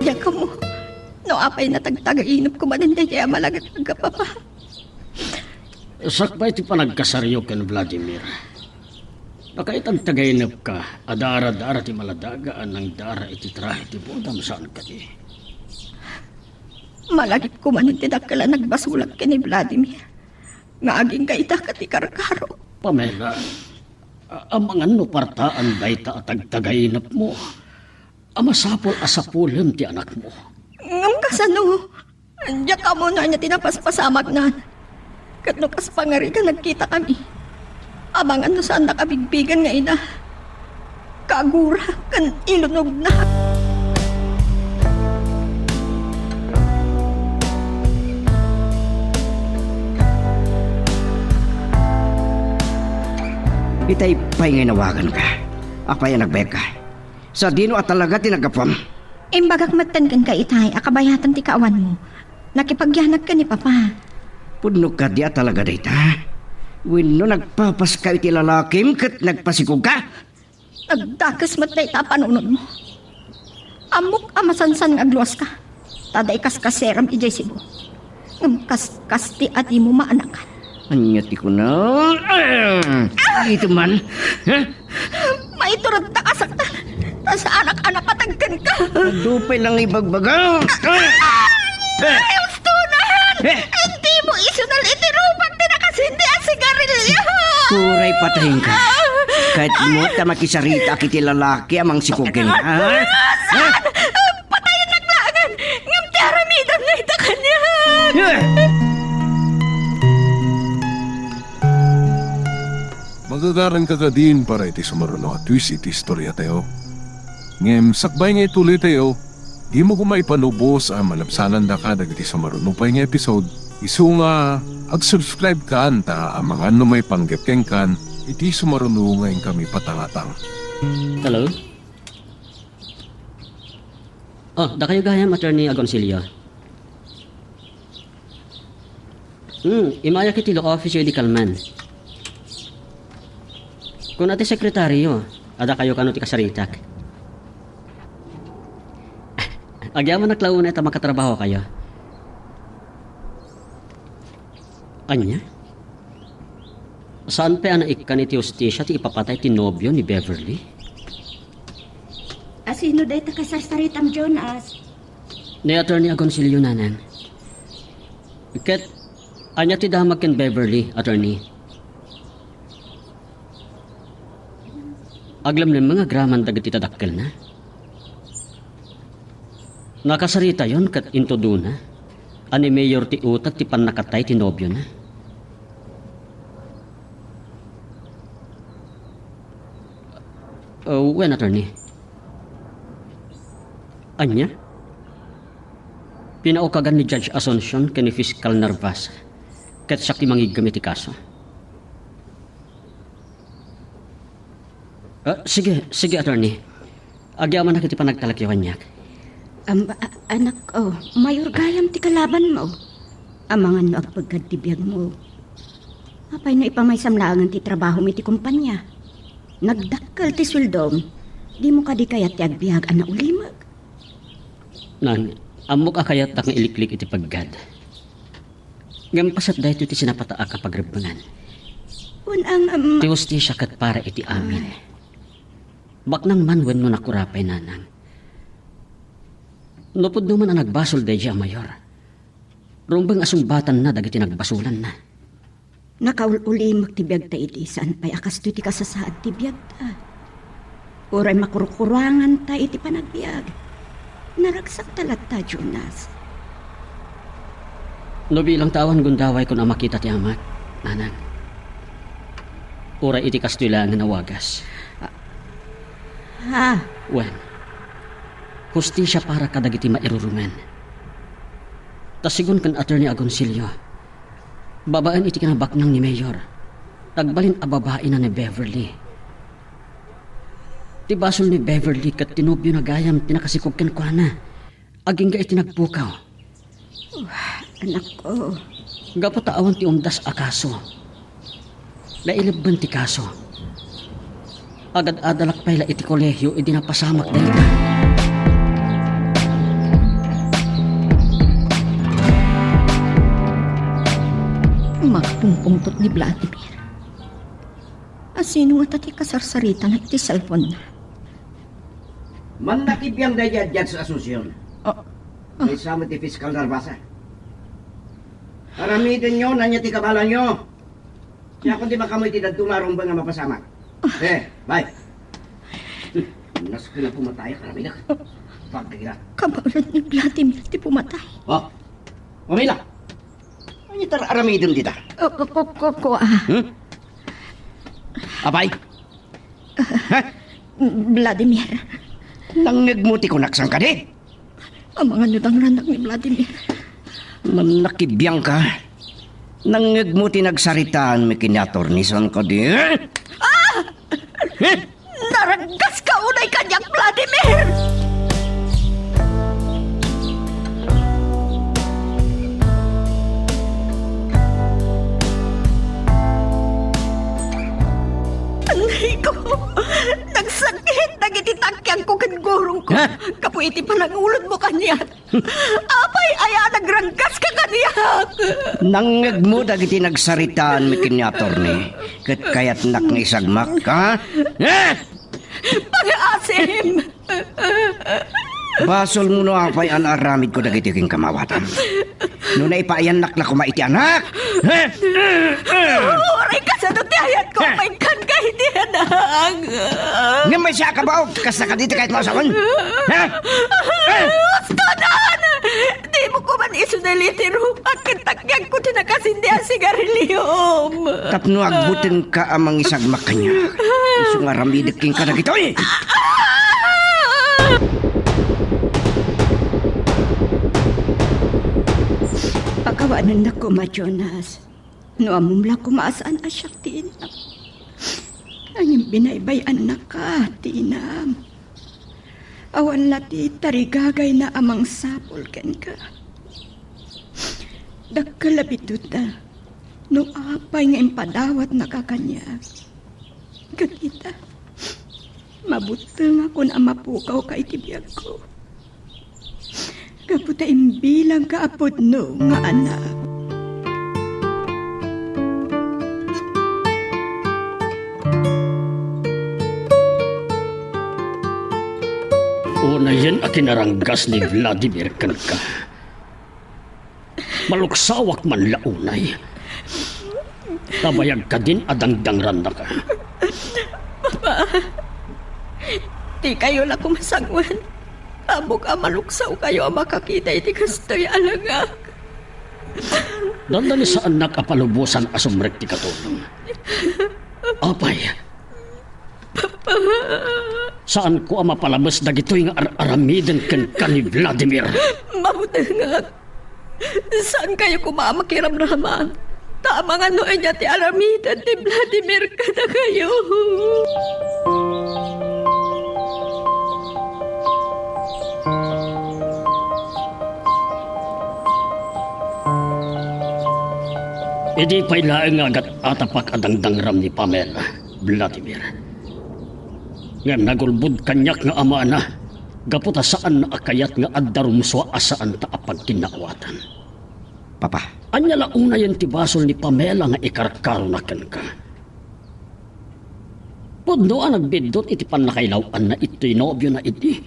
Diak ammo no apay natagtagainep ko manen daydiay a malaglag a papa. Sakbay ti panagkasaryo ken Vladimir, nakaitagtagainepka a dara-dara ti maladaga a nangdara iti trahe ti bodam saan kadi? Malagipko manen ti dakkel a nagbasolak ken ni Vladimir nga agingga ita ket ikarkaro. Pamela, a-, amangan no partaan dayta a tagtagainepmo a masapul a sapulem ti anakmo. Ngem kasano? Diak ammo no ania ti napaspasamagnan. Ket no kas pangarigan nagkitakami, amangan no saannak a bigbigen nga ina, kagura ken ilunognak. Itay pay nga inawaganka. Apay a nagbayagka? Sadino a talaga ti naggapuam? Imbagak metten kenka itay a kabayatan ti kaawanmo. Nakipagyanak ken ni Papa. Pudno kadi a talaga dayta? Wenno nagpapaska iti lalakim ket nagpasikogka? Nagdakes met dayta a panunotmo. Ammok a masansan nga agluaska. Ta adda ikaskaseram idiay Cebu. Ngem kaskas ti adimo maanakan. Ania ti kuna? Ah! Ito man. Ha? Maiturod ta kasaktan. Ta saanak a napateg kenka. Adu pay lang ibagbaga. Ah! Ay, ustonan! Eh! Intimo isunal iti rupak ti nakasindi a sigarilyo! Uray patayenka. Ket mo ta makisarita iti lalaki a mangsikog kenka, ha? Ha? Patayennak laengen, ngem ti aramidem dayta kaniak. Magagaranka kadin para iti sumaruno a twist iti istoriatayo. Ngem sakbay nga ituloytayo, dimo koma ipanubos a malabsanandaka dagiti sumaruno pay nga episode, isu nga ag-subscribe kan ta amangan no maipanggep kenkan iti sumaruno nga inkami patangatang. Hello? Oh, dakayo gayam, Attorney Agoncillo. Hmm, imayak iti law office-yo idi kalman. Kuna ti sekretario, adda kayo kano ti kasaritak. Agyamanak la unay ta makatrabaho kayo. Ania? Saan pay a naikkan iti hustisia ti ipapatay ti nobio ni Beverly? Asino dayta kasasaritam, Jonas? Ni Attorney Agoncillo, nanang. Ket, ania ti damag ken Beverly, Attorney? Aglemlemmeng agraman dagiti tadakkelna. Nakasaritayon ket intudona a ni Mayor ti utag ti pannakatay ti nobiona. Uh, wen, Attorney. Ania? Pinaukagan ni Judge Asuncion ken ni Fiscal Narvasa, ket siak ti mangiggem iti kaso. Ah, sige, sige, Attorney. Agyamanak iti panagtalekyo kaniak. Am, a-, anak, oh, mayor gayam ti kalabanmo. Amangan no agpeggad ti biagmo. Apay no ipamaysam laengen ti trabahom iti kompania? Nagdakkel ti sueldom. Dimo kadi kayat ti agbiag a naulimek? Nan, ammok a kayatdak nga iliklik iti peggad. Ngem paset daytoy ti sinapataak a pagrebbengan. Wen, ang, am, Ti hustisia ket para iti amin. Baknang man wenno nakurapay, nanang. No pudno man a nagbasol daydiay a mayor, rumbeng a sungbatanna dagiti nagbasolanna. Nakaul-ulimek ti biagta idi, saan pay a kastoy ti kasasaad ti biagta. Uray makurkuranganta iti panagbiag. Naragsakta latta, Jonas. No bilang ta awan gundaway kun a makita ti amak, Nanang, uray iti kastoy laeng nga nawagas. Ah. Wen, hustisia para kadagiti mairurumen. Ta sigun ken Attorney Agoncillo, babaen iti kinabaknang ni Mayor, nagbalin a babaina ni Beverly. Ti basol ni Beverly ket ti nobiona gayam ti nakasikog kenkuana. Agingga iti nagpukaw. Oh, anakko. Gapu ta awan ti umdas a kaso. Nailebben ti kaso. Agad-adalak pay la iti kolehio idi napasamak dayta. Makapungpungtot ni Vladimir. Asino ngata ti kasarsaritana iti cellphone-na? Mannakibiang daydi a Judge Asuncion. Ah. Maysa met ti Piskal Narvasa. Aramidenyo no ania ti kabaelanyo. Siakon ti makaammo iti dadduma a rumbeng a mapasamak. Eh, bye. Nasken a pumatayak, aramidek. Pagkakita. Kabaelan ni Vladimir ti pumatay. Oh, Pamela. Ania ti ar-aramidem dita? Oh, ku-, ku-, ku-, kua. Hmm? Apay? Ha? Vladimir. Nangngegmo ti kunak, saan kadi? Amangan no dangrannak ni Vladimir. Mannakibiangka. Nangngegmo ti nagsaritaanmi ken ni Attorney, saan kadi? Ah! Eh? Naranggaska unay kaniak, Vladimir! Anay ko, nagsakit dagiti takiangko ken gurongko. Ha? Gapu iti panangulodmo kaniak. Apay aya a nagranggaska kaniak? Nangngegmo dagiti nagsaritaanmi ken ni Attorney, ket kayatnak nga isagmak, ha? Eh? Pangaasim! Basolmo no apay a naaramidko dagiti kenka, maawatam. No naipaayannak la koma iti anak, ha? Uray kasano ti ayatko, eh, a maikkanka iti anak? Ngem maysa a kabaog, kasta kadi ti kayatmo a sawen? Ha? Eh? Ustodan! Dimo koman isunil iti rupak ken takiangko ti nakasindi a sigariliom. Tapno agbutengka a mangisagmak kaniak, isu nga aramidek kenka dagitoy. Pakawanennak koma, Jonas. No ammom la koma a saan a siak ti inam. Ngem binaybay-annaka ti inam. Awan la ti tarigagayna a mangsapul kenka. Dakkel a biddutna no apay nga impadawatnaka kaniak. Ket ita, mabuttengakon a mapukawka iti biagko. Gapu ta imbilangka a pudno nga anak. Unayen a kinaranggas ni Vladimir kenka. Maluksawak man la unay. Ta bayag kadin a dangdangrannaka. Papa, dikayo la koma sawen. Ammok a maluksawkayo a makakita iti kastoy a langak. Dandani saannak a palubosan a sumrek ti katulong. Apay, saanko a mapalabes dagitoy nga ar-aramiden kenka ni Vladimir. Mabutengak. Saankayo koma a makiramraman. Ta amangan no ania ti aramiden ni Vladimir kadakayo. Idi pay laeng nga agat-atapak a dangdangram ni Pamela, Vladimir. Ngem nagulbod kaniak nga amana, gapu ta saanna a kayat nga adda rumsua a saanta a pagkinnaawatan. Papa. Ania la unayen ti basol ni Pamela nga ikarkarona kenka? Pudno a nagbiddut iti pannakailaw-anna itoy nobiona idi.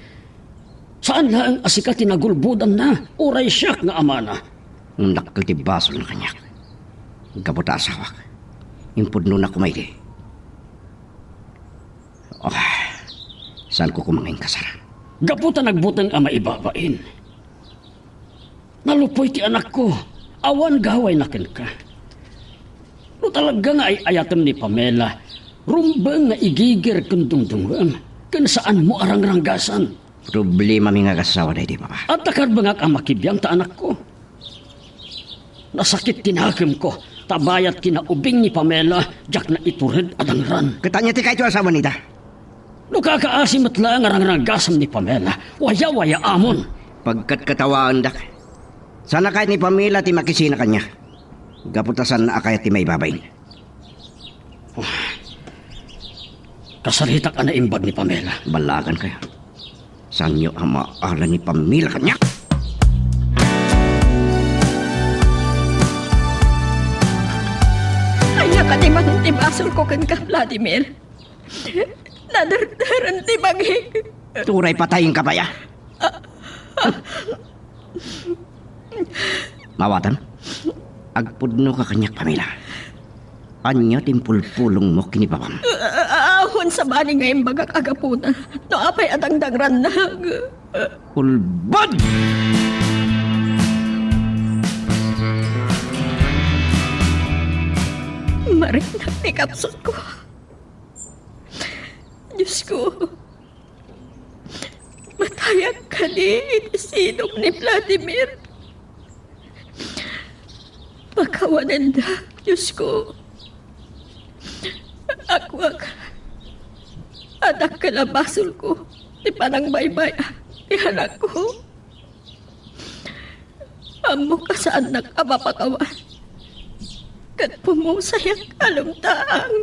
Saan laeng a sika ti nagulbodanna, uray siak nga amana. Ngem dakkel ti basolna kaniak. Gapu ta asawak, impudnona koma idi. Oh, saanko koma nga inkasar. Gapu ta nagbuteng a maibabain. Nalupoy ti anakko. Awan gawayna kenka. No talaga nga ay-ayatem ni Pamela, rumbeng nga igigir ken dungdungngoem, ken saanmo a rangranggasan. Problemami nga agassawa daydi, Papa. Adda karbengak a makibiang ta anakko. Nasakit ti nakemko, ta bayat kinaubing ni Pamela, diak naitured a dangran. Ket ania ti kayto a sawen ita? No kakaasi met laeng a rangranggasam ni Pamela, waya-wayaamon. Pagkatkatawaendak. Saanna kayat ni Pamela ti makisina kaniak. Gapu ta saanna a kayat ti maibabain. Kasaritak a naimbag ni Pamela. Ballagan kayo. Saanyo a maala ni Pamela kaniak? Ania kadi manen ti basolko kenka, Vladimir? Nadardaren ti bagik. Turay patayenka pay a. Mawatem, agpudnoka kaniak, Pamela. Ania ti impulpulongmo ken ni Papam? Awan sabali nga imbagak a gapuna. No apay a dangdangrannak. Ulbod! Marinnak ti kapsutko. Diosko, matayak kadi iti sidong ni Vladimir. Pakawanenda, Diosko. Akuak a dakkel a basolko ti panangbaybay-an ti anakko. Ammok a saannak a mapakawan ket pumusayak a lumtaang.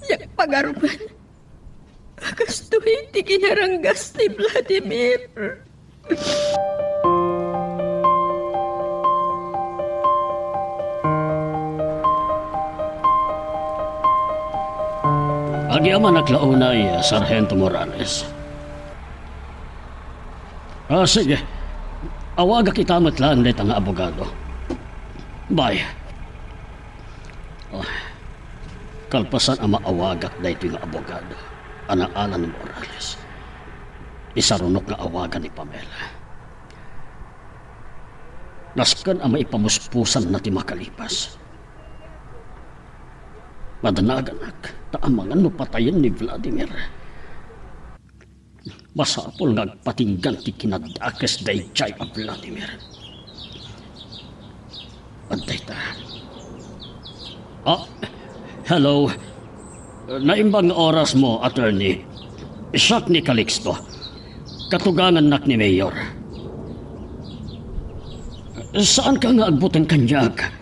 Diak pagarupen a kastoy ti kinaranggas ni Vladimir. Agyamanak la unay, Sargento Morales. Ah, sige. Awagak ita met laeng dayta nga abogado. Bye. Oh, kalpasan a maawagak daytoy nga abogado a naala ni Morales, isarunok nga awagan ni Pamela. Nasken a maipamuspusanna ti makalipas. Madanaganak ta amangan no patayen ni Vladimir. Masapul nga agpatinggan ti kinadakes daydiay a Vladimir. Adda ita. Ah, hello. Naimbag nga orasmo, attorney. Siak ni Calixto. Katugangannak ni Mayor. Saanka nga agbuteng kaniak?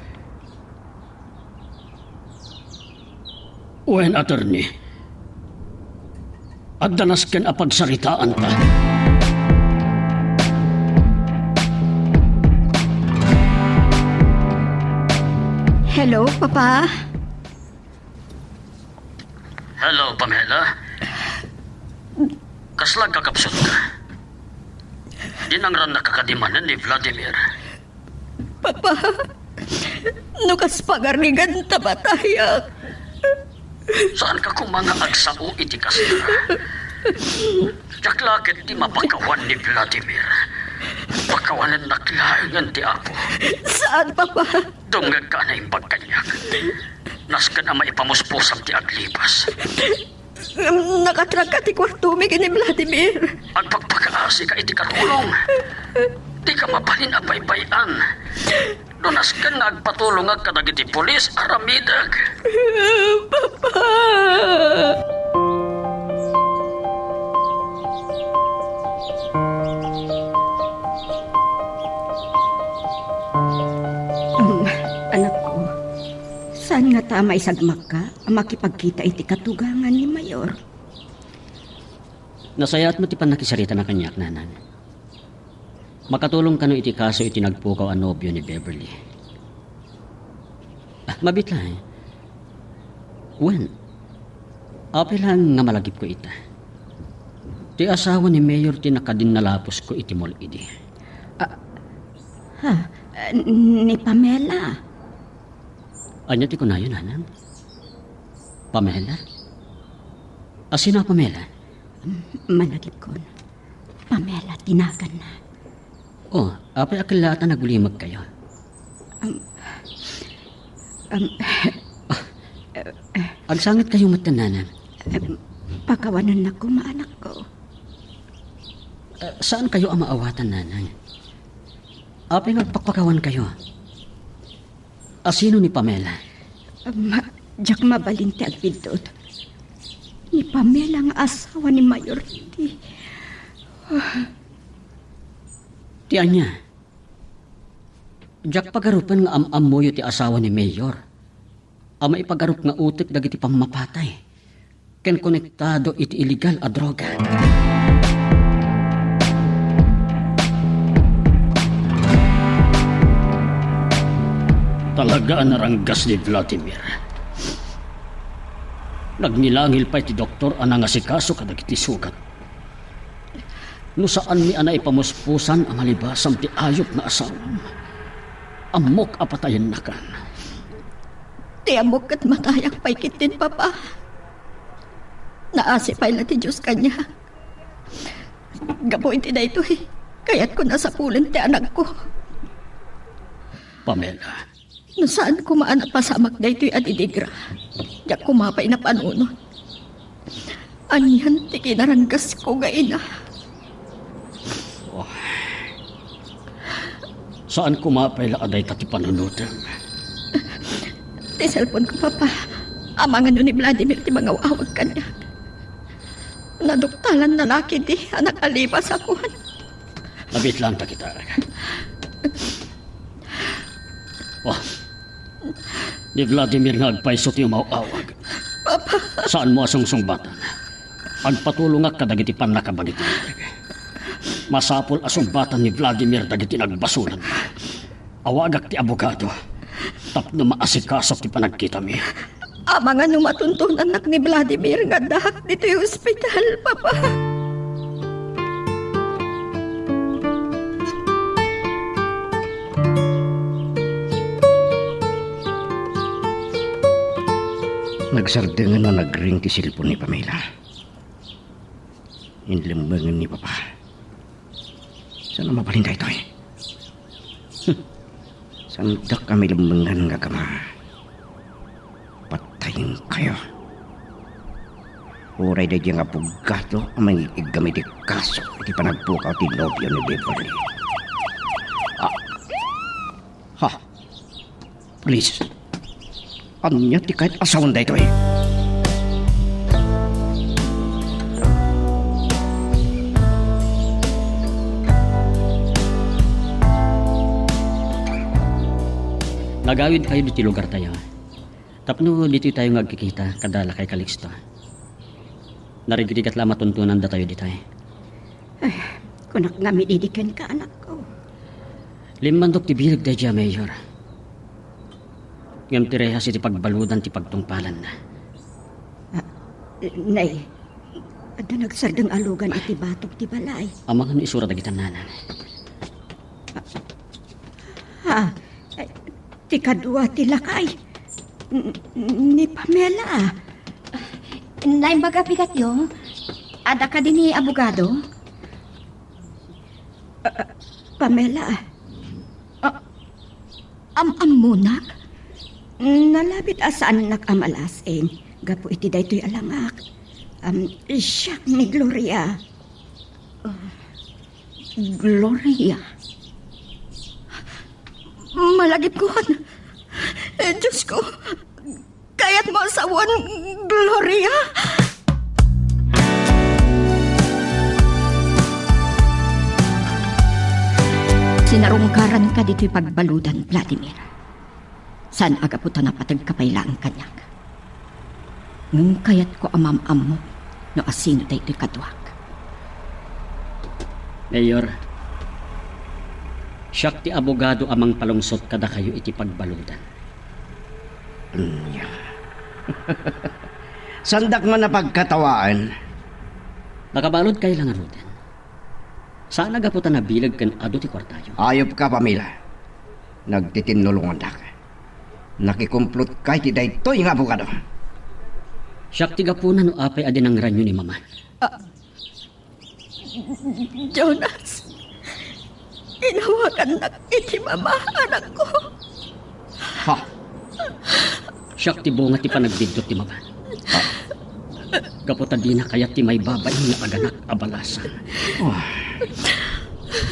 Wen, attorney. Adda nasken a pagsaritaanta. Hello, Papa? Hello, Pamela. Kasla agkakapsutka? Dinangrannaka kadi manen ni Vladimir? Papa, no kas pagariganta, matayak. Saanka koma nga agsao iti kasta? Diak la ket ti mapakawan ni Vladimir. Pakawanennak laengen ti Apo. Saan, Papa? Dumngegka a naimbag kaniak. Nasken a maipamuspusam ti aglipas. Ngem nakatragka ti kuartomi ken ni Vladimir. Agpakpakaasika iti katulong. Dika mabalin a baybay-an. No nasken nga agpatulongak kadagiti pulis, aramidek. Papa! Um, anakko, saan ngata a maisagmakka a makipagkita iti katugangan ni Mayor? Nasayaat met ti pannakisaritana kaniak, nanang. Makatulong kano iti kaso iti nagpukaw a nobio ni Beverly. Ah, mabiit laeng. Wen, apay laeng nga malagipko ita. Ti asawa ni Mayor ti nakadinnalaposko iti mall idi. Ah, ha? Ni Pamela? Ania ti kunayo, nanang? Pamela? Asino a Pamela? Malagipkon, Pamela ti naganna. Oh, apay a kellaat a nagulimekkayo? Um, Am, agsangitkayo met, Nanang. Em, pakawanennak koma, anakko. Eh, saankayo a maawatan, Nanang. Apay nga agpakpakawankayo? Asino ni Pamela? Ma-, diak mabalin ti agbiddut. Ni Pamela nga asawa ni Mayor ti... Ti ania? Diak pagarupen nga am-ammoyo ti asawa ni Mayor a maipagarup nga utek dagiti pammapatay ken konektado iti illegal a droga. Talaga a naranggas ni Vladimir. Nagngilangil pay ti doktor a nangasikaso kadagiti sugat. No saanmi a naipamuspusan a malibasam ti ayup nga asawam, ammok a patayennakan. Ti ammok ket matayak pay ketdin, Papa. Naasi pay la ti Dios kaniak. Gapu iti daytoy, kayatko a sapulen ti anakko. Pamela, no saan koma a napasamak daytoy a didigra, diak koma pay napanunot. Anian ti kinaranggasko nga ina? Oh. Saan koma pay la a dayta ti panunotem? Ti cellphone ko, Papa. Amangan no ni Vladimir ti mangaw-awag kaniak. Naduktalan na la ketdi a nakalibas a kuan. Nabitlanta kita. Oh. Ni Vladimir nga agpayso ti umaw-awag. Papa. Saanmo a sungsungbatan. Agpatulongak kadagiti pannakabagititeg. Masapul a sungbatan ni Vladimir dagiti nagbasolan. Awagak ti abogado tapno maasikaso ti panagkitami. Amangan no matuntonannak ni Vladimir nga addaak ditoy ospital, Papa. Nagsardengen a nagring ti cellphone ni Pamela. Inlemmengen ni Papa. Saan a mabalin daytoy? Saandak a milemmengan nga agama. Patayenkayo. Uray daydiay nga abogado a mangig-iggam iti kaso iti panagpukaw ti nobio ni Beverly. Ah. Ha? Pulis. Ania ti kayat a sawen daytoy? Nagawidkayo ditoy lugartayo. Tapno ditoy tayo nga agkikita kada lakay Calixto. Narigrigat la a matuntonandatayo ditoy. Ay, kunak ngamin idi kenka, anakko. Limmandok ti bileg daydiay a Mayor. Ngem ti rehas iti pagbaludan ti pagtungpalanna. Ah, nay, adda nagsardeng a lugan iti batok ti balay. Amangan no isura dagita, Nanang. Ah, ah, ti kadua ti lakay. N-, ni Pamela. Naimbag a bigatyo? Adda kadi ni abogado? Ah, ah, Pamela. Ah, am-ammonak? Nalabit a saannak a malas-in gapu iti daytoy a langak. Am, siak ni Gloria. Ah, Gloria. Malagipkon. Eh, Diyos ko. Kayatmo a sawen, Gloria? Sinarungkaranka ditoy pagbaludan, Vladimir. Saan a gapu ta napategka pay laeng kaniak. Ngem kayatko a maam-ammok no asino daytoy kaduak. Mayor, siak ti abogado a mangpalungsot kadakayo iti pagbaludan. Ania? Saandak man a pagkatawaen? Nakabaludkayo la ngaruden. Saan a gapu ta nabileg ken adu ti kuartayo. Ayupka, Pamela. Nagtitinnulongandak. Nakikumplotka iti daytoy nga abogado. Siak ti gapuna no apay a dinangranyo ni Mama. Ah, Jonas, inawagannak iti Mama, anakko. Ha? Siak ti bunga ti panagbiddut ti mapan. Gapu ta dina kayat ti maibabain nga aganak a balasang.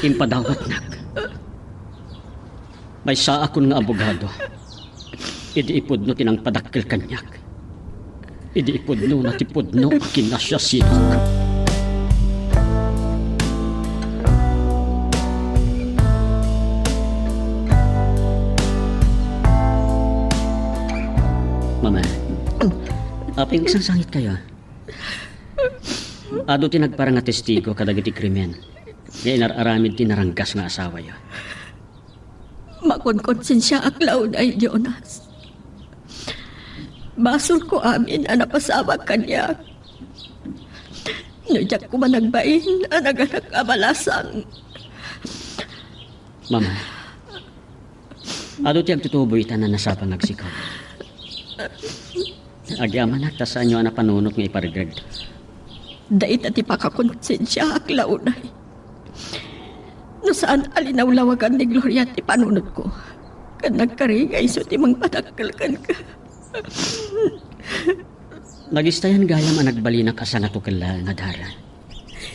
Impadawatnak. Maysaakon nga abogado. Idi ipudno ti nangpadakkel kaniak. Idi ipudnona ti pudno a kinasiasinak. Mama, apay nga agsangsangitkayo? Adu ti nagparang a testigo kadagiti krimen nga inar-aramid ti naranggas nga asawayo. Makonkonsensiaak la unay, Jonas. Basolko amin a napasamak kaniak. No diak koma nagbain a naganak a balasang. Mama, adu ti agtutubo ita a nasapang nga agsikog. Agyamanak ta saanyo a napanunot nga iparegregda. Dayta ti pakakonsensiaak la unay. No saan a linawlawagan ni Gloria ti panunotko, ken nagkari nga isu ti mangpadakkel kenka. Nagistayan gayam a nagbalinak a sangato ken laeng a dalan.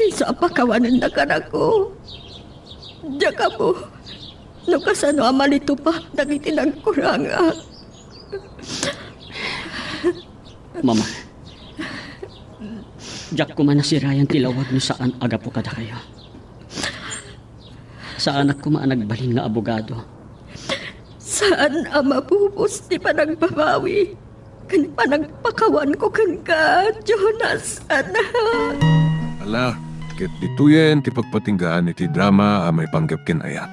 Isu a pakawanenna kadako. Diak ammo no kasano a malitupak dagiti nagkurangak. Mama, diak koma nasirayan ti lawag no saan a gapu kadakayo. Saanak koma a nagbalin nga abogado. Saan a mapupos ti panagbabawi ken panagpakawanko kenka, Jonas, anak. Ala, ket ditoyen ti pagpatinggaan iti drama a maipanggep ken ayat.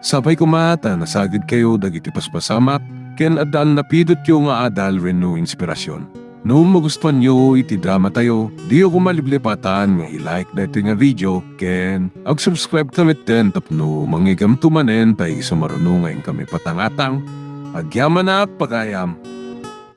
Sapay koma ta nasagidkayo dagiti paspasamak ken adda a napidotyo nga adal wenno inspirasyon. No magustuanyo iti dramatayo, diyo koma liplipatan nga i-like daytoy nga video ken ag-subscribe ta metten tapno mangngeggamto manen ta isu maruno nga inkami patangatang. Agyamanak pagayam.